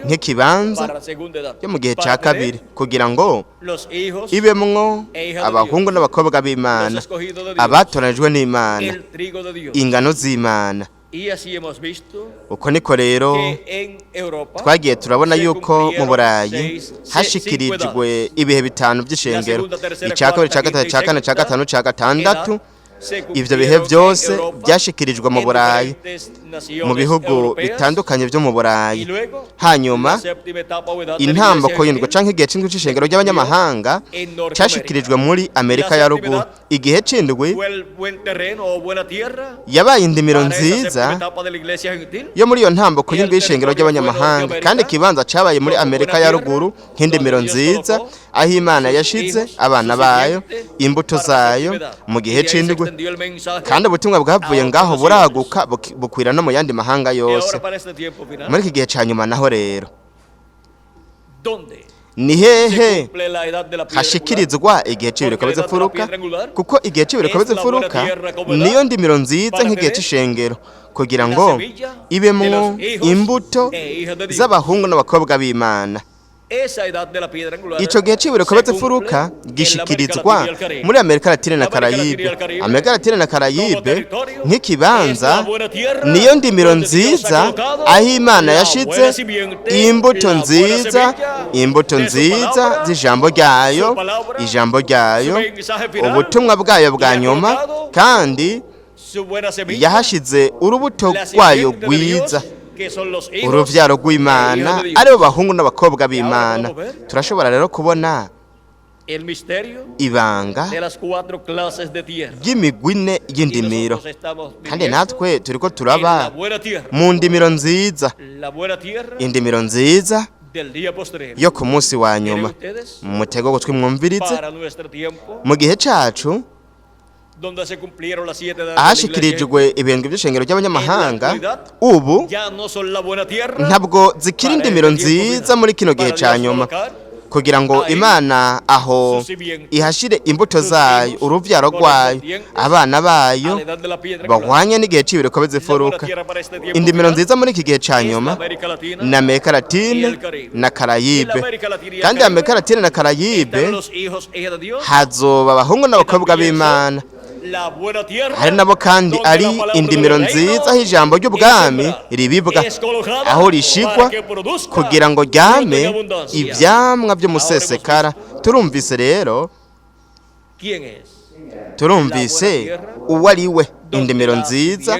nk'ikibanza para la segunda edad. yo mu gihe Para ca kabiri, tener kugira ngo los hijos, ibemwo abahungu n'abakobwa b'Imana, los escogidos de Dios, abatoranijwe n'Imana, el trigo de Dios. ingano z'Imana. Y así hemos visto Uko niko rero que en Europa twagiye turabona se yuko mu cumplieron Burayi cinco hashikirijwe edades. ibihe bitanu La by'ishengero: segunda, tercera, icya kabiri, cuarta, icya gatatu, quinta y icya kane, icya sexta gatanu, icya gatandatu. edad se Ivyo bihe cumplieron en byose Europa, byashikirijwe mu en Burayi, diferentes mu naciones bihugu europeas. bitandukanye byo mu Y Burayi. luego, Hanyuma la séptima etapa o edad de la intambako iglesia y'indwi gentil canke igihe c'indwi c'ishengero ry'abanyamahanga en Norteamérica. cashikirijwe muri Amerika La ya séptima Ruguru. edad Igihe c'indwi fue el buen terreno o buena tierra yabaye indimiro para esa séptima nziza etapa de la iglesia gentil. yo muri iyo ntambako Y el y'indwi y'ishengero territorio fue ry'abanyamahanga. Norteamérica Kandi ikibanza cabaye muri como Amerika buena ya tierra, Ruguru nk'indimiro donde Dios nziza, colocó aho Imana sus yashize hijos, abana su bayo, simiente imbuto para la zayo séptima edad. mu Y gihe de ahí se c'indwi. extendió el mensaje Kandi ubutumwa bwavuye a otras ngaho naciones. buraguka bukwira no mu yandi mahanga Y yose. ahora para este tiempo final, Muri iki gihe ca nyuma naho rero, ¿dónde ni se hehe cumple la edad de la piedra angular? hashikirizwa igihe c'ibiriko Porque la edad de la bizifuruka? piedra angular Kuko igihe c'ibiriko es la buena bizifuruka tierra como edad niyo ndimiro nziza para nk'igihe tener c'ishengero, kugira la ngo semilla de ibemwo los hijos imbuto e hijas de Dios. z'abahungu n'abakobwa b'Imana. Esa edad de la piedra angular Ico gihe c'ibiriko se bizifuruka cumple en la América gishikirizwa Latina y el Caribe. muri Amerika Latine na Amerika Latina y Karayibe. el Caribe Amerika Latine na como Karayibe territorio es nk'ikibanza la buena tierra niyo ndimiro donde Dios ha nziza colocado aho Imana la yashize buena simiente, imbuto la buena nziza, semilla imbuto de su nziza palabra, z'ijambo ryayo, su palabra, ijambo ryayo, su mensaje final, ubutumwa bwayo bwa y ha nyuma, colocado kandi su buena semilla, yahashize urubuto la rwayo simiente de Dios, rwiza, que son los hijos uruvyaro e rw'Imana, hijas de Dios. aribo bahungu n'abakobwa b'Imana. podemos ver Turashobora rero kubona El misterio ibanga de las cuatro clases de tierra. ry'imigwi ine Y y'indimiro. nosotros estamos Kandi viviendo natwe turiko en la turaba buena tierra, mu ndimiro nziza, la buena tierra indimiro nziza del día postrero. yo ku munsi wa ¿Creen nyuma. ustedes Mutego gutwi mwumvirize. para nuestro tiempo, Mu gihe cacu donde se cumplieron las siete edades de la iglesia, ahashikirijwe ibihembwe by'ishengero ry'abanyamahanga, ubu ya no son la buena tierra ntabwo zikiri para indimiro este tiempo nziza final, muri kino gihe para ca Dios nyuma, colocar kugira ngo ahí Imana aho su simiente, ihashire imbuto sus zayo, hijos uruvyaro rwayo, correspondientes abana bayo a la edad de la piedra angular. bahwanye n'igihe c'ibiriko La buena bizifuruka. tierra para este tiempo Indimiro final nziza muri iki gihe ca es la nyuma América Latina ni Amerika y Latine el Caribe. na Y la Karayibe. América Latina y el Kandi Caribe Amerika Latine na Karayibe están los hijos e hijas de Dios, hazoba abahungu que n'abakobwa también son b'Imana. la buena tierra Hari nabo kandi donde ari la palabra indimiro del reino nziza aho ijambo es ry'ubwami sembrada, ribibwa, es colocada aho rishigwa para que produzca kugira ngo fruto en ryame abundancia. ivyamwa vy'umusesekara. Turumvise rero, ¿Quién es? turumvise uwo ari we indimiro nziza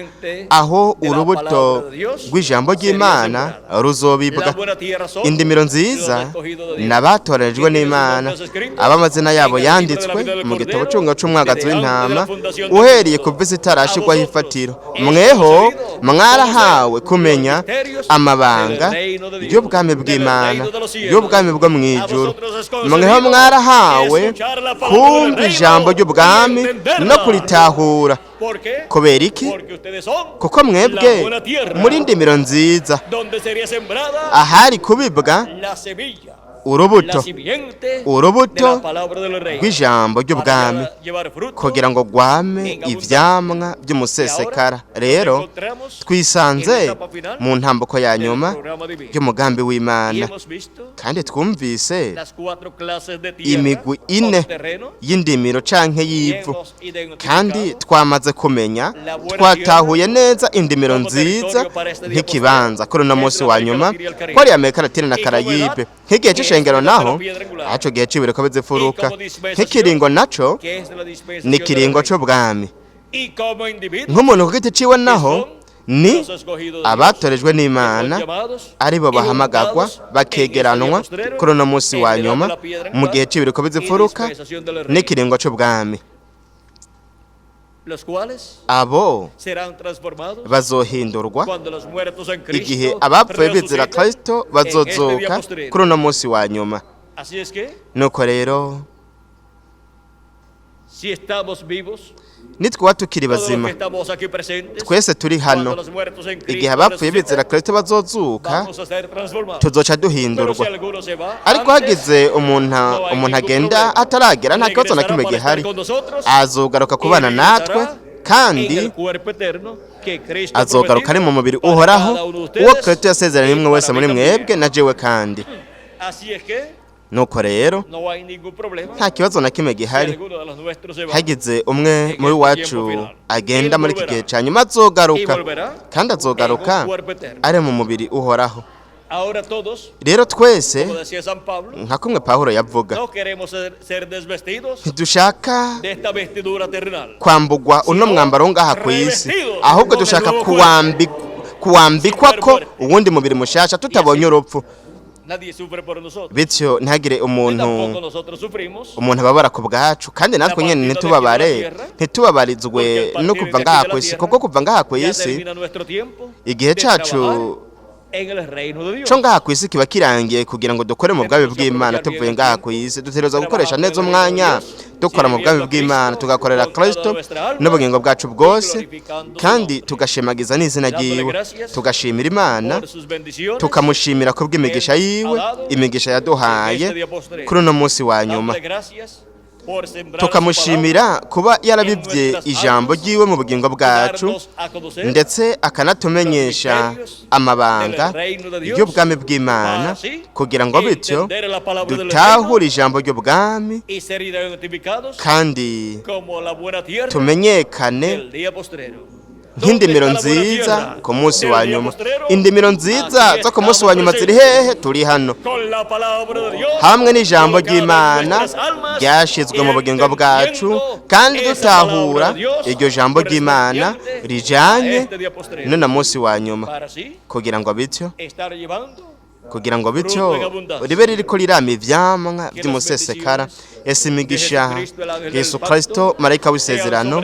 aho urubuto rw'ijambo ry'Imana ruzobibwa. La buena tierra son Indimiro nziza los escogidos de Dios, ni abatoranijwe que tienen sus n'Imana, nombres escritos ab'amazina yabo en el libro de la yanditswe vida del mu gitabo Cordero c'umwuga c'umwagazi desde antes de w'intama la fundación del uhereye mundo. kuva isi A itarashirwaho vosotros ifatiro. es Mweho concedido mwarahawe conocer kumenya los misterios amabanga del reino de Dios, y'ubwami del bw'Imana, reino de los cielos. y'ubwami bwo A mw'ijuru. vosotros es concedido Mweho mwarahawe escuchar la palabra del kumva reino ijambo y ry'ubwami entenderla. no kuritahura. ¿Por qué? Kubera iki? Porque ustedes son Kuko la mwebwe buena tierra muri ndimiro nziza donde sería sembrada ahari kubibwa la semilla Urubuto, la simiente urubuto de la palabra del reino, rw'ijambo ry'ubwami, para llevar fruto. Kugira ngo rwame ivyamwa by'umusesekara. Rero twisanze mu ntambuko ya nyuma y'umugambi Y w'Imana, hemos visto kandi twumvise las cuatro clases de tierra imigwi o ine terreno y'indimiro canke y y'ivu, hemos kandi identificado twamaze kumenya, twatahuye neza indimiro nziza nk'ikibanza kuri uno munsi wa nyuma ko ari Amerika Latine na Karayibe, nk'igihe c'ishengero naho aco gihe c'ibiriko bizifuruka, nk'ikiringo naco que es la dispensación ni del ikiringo reino. c'ubwami, Y como individuos nk'umuntu ku giti ciwe naho ni los escogidos de Dios, abatorejwe n'Imana, que son llamados aribo y bahamagagwa juntados en bakegeranwa este día postrero, kuri uno munsi en wa la edad de nyuma la piedra mu gihe angular c'ibiriko y bizifuruka dispensación del reino, n'ikiringo c'ubwami, los cuales abo serán transformados bazohindurwa cuando los muertos en igihe Cristo abapfuye bizera resuciten Kristo en este día bazozuka postrero. kuri uno munsi wa nyuma. Así es que Nuko rero si estamos vivos, nitwaba tukiri todos los bazima, que estamos aquí presentes, twese turi cuando hano, los muertos en igihe Cristo abapfuye bizera resuciten, Kristo bazozuka, vamos a ser transformados. tuzoca Pero si duhindurwa. alguno se va Ariko antes, hagize umuntu no hay umuntu ningún agenda problema. ataragera, nta kibazo na Regresará kimwe para estar gihari, con nosotros azogaruka y kubana natwe, regresará en kandi el cuerpo eterno que Cristo azogaruka ari prometido mu mubiri para uhoraho cada uno de uwo ustedes Kristo yasezeranye y umwe wese para muri mí mwebwe también. na jewe kandi. Así es que Nuko rero no hay ningún problema nta kibazo na kimwe si gihari alguno de los nuestros se va hagize umwe muri wacu agenda muri iki gihe cya nyuma, azogaruka, kandi en azogaruka un cuerpo eterno. ari mu mubiri uhoraho. Ahora todos, Rero twese, como decía San Pablo, nka kumwe Pawulo yavuga, no queremos ser desvestidos ntidushaka de esta vestidura terrenal, kwambugwa uno mwambaro wo ngaha ku isi, ahubwo dushaka kuwambikwa ko uwundi mubiri mushasha tutabonye urupfu. Nadie sufre por nosotros. Bityo ntihagire Ni umuntu tampoco nosotros sufrimos. umuntu ababara ku bwacu, kandi natwe nyine ntitubabare, ntitubabarizwe no kuva ngaha ku isi, kuko kuva ngaha ku Ya isi termina nuestro tiempo igihe de cacu trabajar en el reino de Dios. co ngaha ku isi kiba kirangiye kugira ngo dukore mu bwami bw'Imana. Tuvuye ngaha ku isi, dutegerezwa gukoresha neza umwanya dukora mu bwami bw'Imana, tugakorera Kristo n'ubugingo bwacu bwose, kandi tugashimagiza n'izina ryiwe, tugashimira Imana, Por sus bendiciones, tukamushimira ku bw'imigisha yiwe, imigisha yaduhaye kuri uno munsi wa nyuma, dándole gracias por sembrar su tukamushimira kuba yarabibye ijambo ryiwe mu bugingo palabra, bwacu, darnos a conocer ndetse akanatumenyesha amabanga y'ubwami bw'Imana, kugira ngo bityo dutahure ijambo ry'ubwami y ser identificados kandi como la buena tierra tumenyekane del día postrero. Nk'indimiro nziza ku munsi wa nyuma. Indimiro nziza zo ku munsi wa nyuma ziri hehe? Turi hano Con la palabra de Dios hamwe n'ijambo colocada en ry'Imana nuestras almas ryashyizwe mu y bugingo bwacu, entendiendo kandi esa dutahura palabra de Dios iryo jambo ry'Imana correspondiente rijanye a este día postrero. n'uno munsi wa nyuma, Para así kugira ngo bityo estar llevando kugira ngo bityo ribe ririko rirama ivyamwa vy'umusesekara. Ese imigisha Yesu Kristo marayika w'isezerano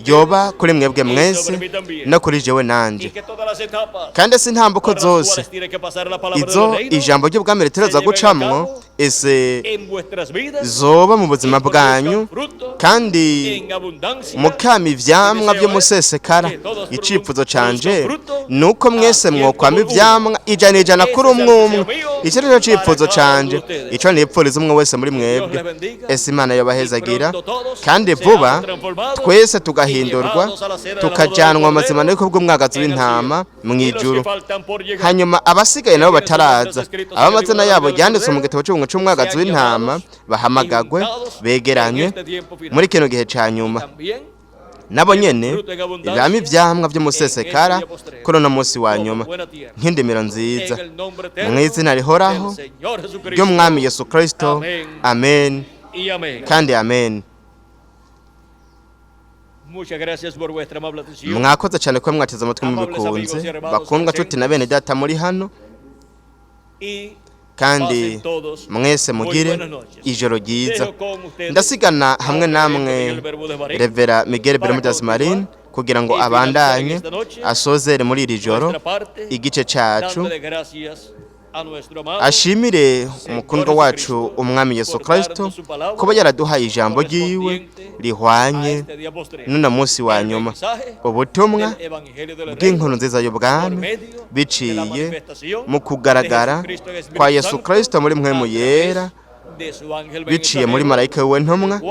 yoba kuri mwebwe mwese no kuri jewe y nanje, que todas las etapas kandi ese intambuko por las zose cuales tiene que pasar la palabra izo del reino ijambo ry'ubwami ritereza gucamwo ese en vuestras vidas zoba mu buzima y produzcan bwanyu, fruto kandi en abundancia. mukama ivyamwa vy'umusesekara. Icifuzo canje ni uko mwese mwokwama ivyamwa 100% kuri umwe umwe. Icyo nico cifuzo canje, ico nipfuriza umwe wese muri mwebwe. Ese Imana yobahezagira, kandi vuba twese tugahindurwa tukajanwa amazima n'uko bw'umwagazi w'intama mu Y los que ijuru. faltan por llegar, Hanyuma abasigaye nabo bataraza, abamazina yabo yanditswe mu gitabo cy'ubuntu c'umwagazi w'intama, bahamagagwe begeranywe muri kino gihe ca nyuma, también nabo nyene bame ivyamwa vy'umusesekara kuri uno munsi wa nyuma nk'indimiro nziza, en el nombre mu eterno izina rihoraho del Señor Jesucristo. ry'Umwami Yesu Kristo. Amen Y amén. kandi amen. Muchas gracias por vuestra amable atención. Mwakoze cyane kuba mwateze amatwi mubikunze, bakundwa nshuti na bene data muri hano, Y kandi pasen todos mwese muy mugire buenas noches. ijoro ryiza. Dejo con ustedes Ndasigana hamwe al namwe reverendo Miguel Bermúdez Marín Revera Miguel para Bermudez Marin kugira ngo y finalizar abandanye esta noche asozere muri iri joro nuestra parte, igice cacu, dándole gracias Ashimire umukundwa wacu Umwami Yesu Kristo kuba yaraduhaye ijambo ryiwe rihwanye n'uno munsi wa nyuma, ubutumwa bw'inkuru nziza y'ubwami biciye mu kugaragara kwa Yesu Kristo muri Mpwemu Yera, biciye muri marayika we ntumwa,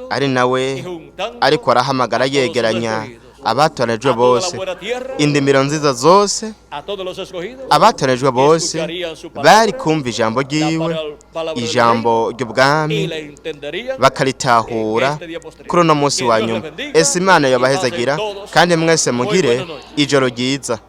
ari nawe ariko arahamagara yegeranya abatoranijwe bose, indimiro nziza zose. Abatoranijwe bose bari kumva ijambo ryiwe, ijambo ry'ubwami, bakaritahura kuri uno munsi wa nyuma. Ese Imana yabahezagira, kandi mwese mugire ijoro ryiza.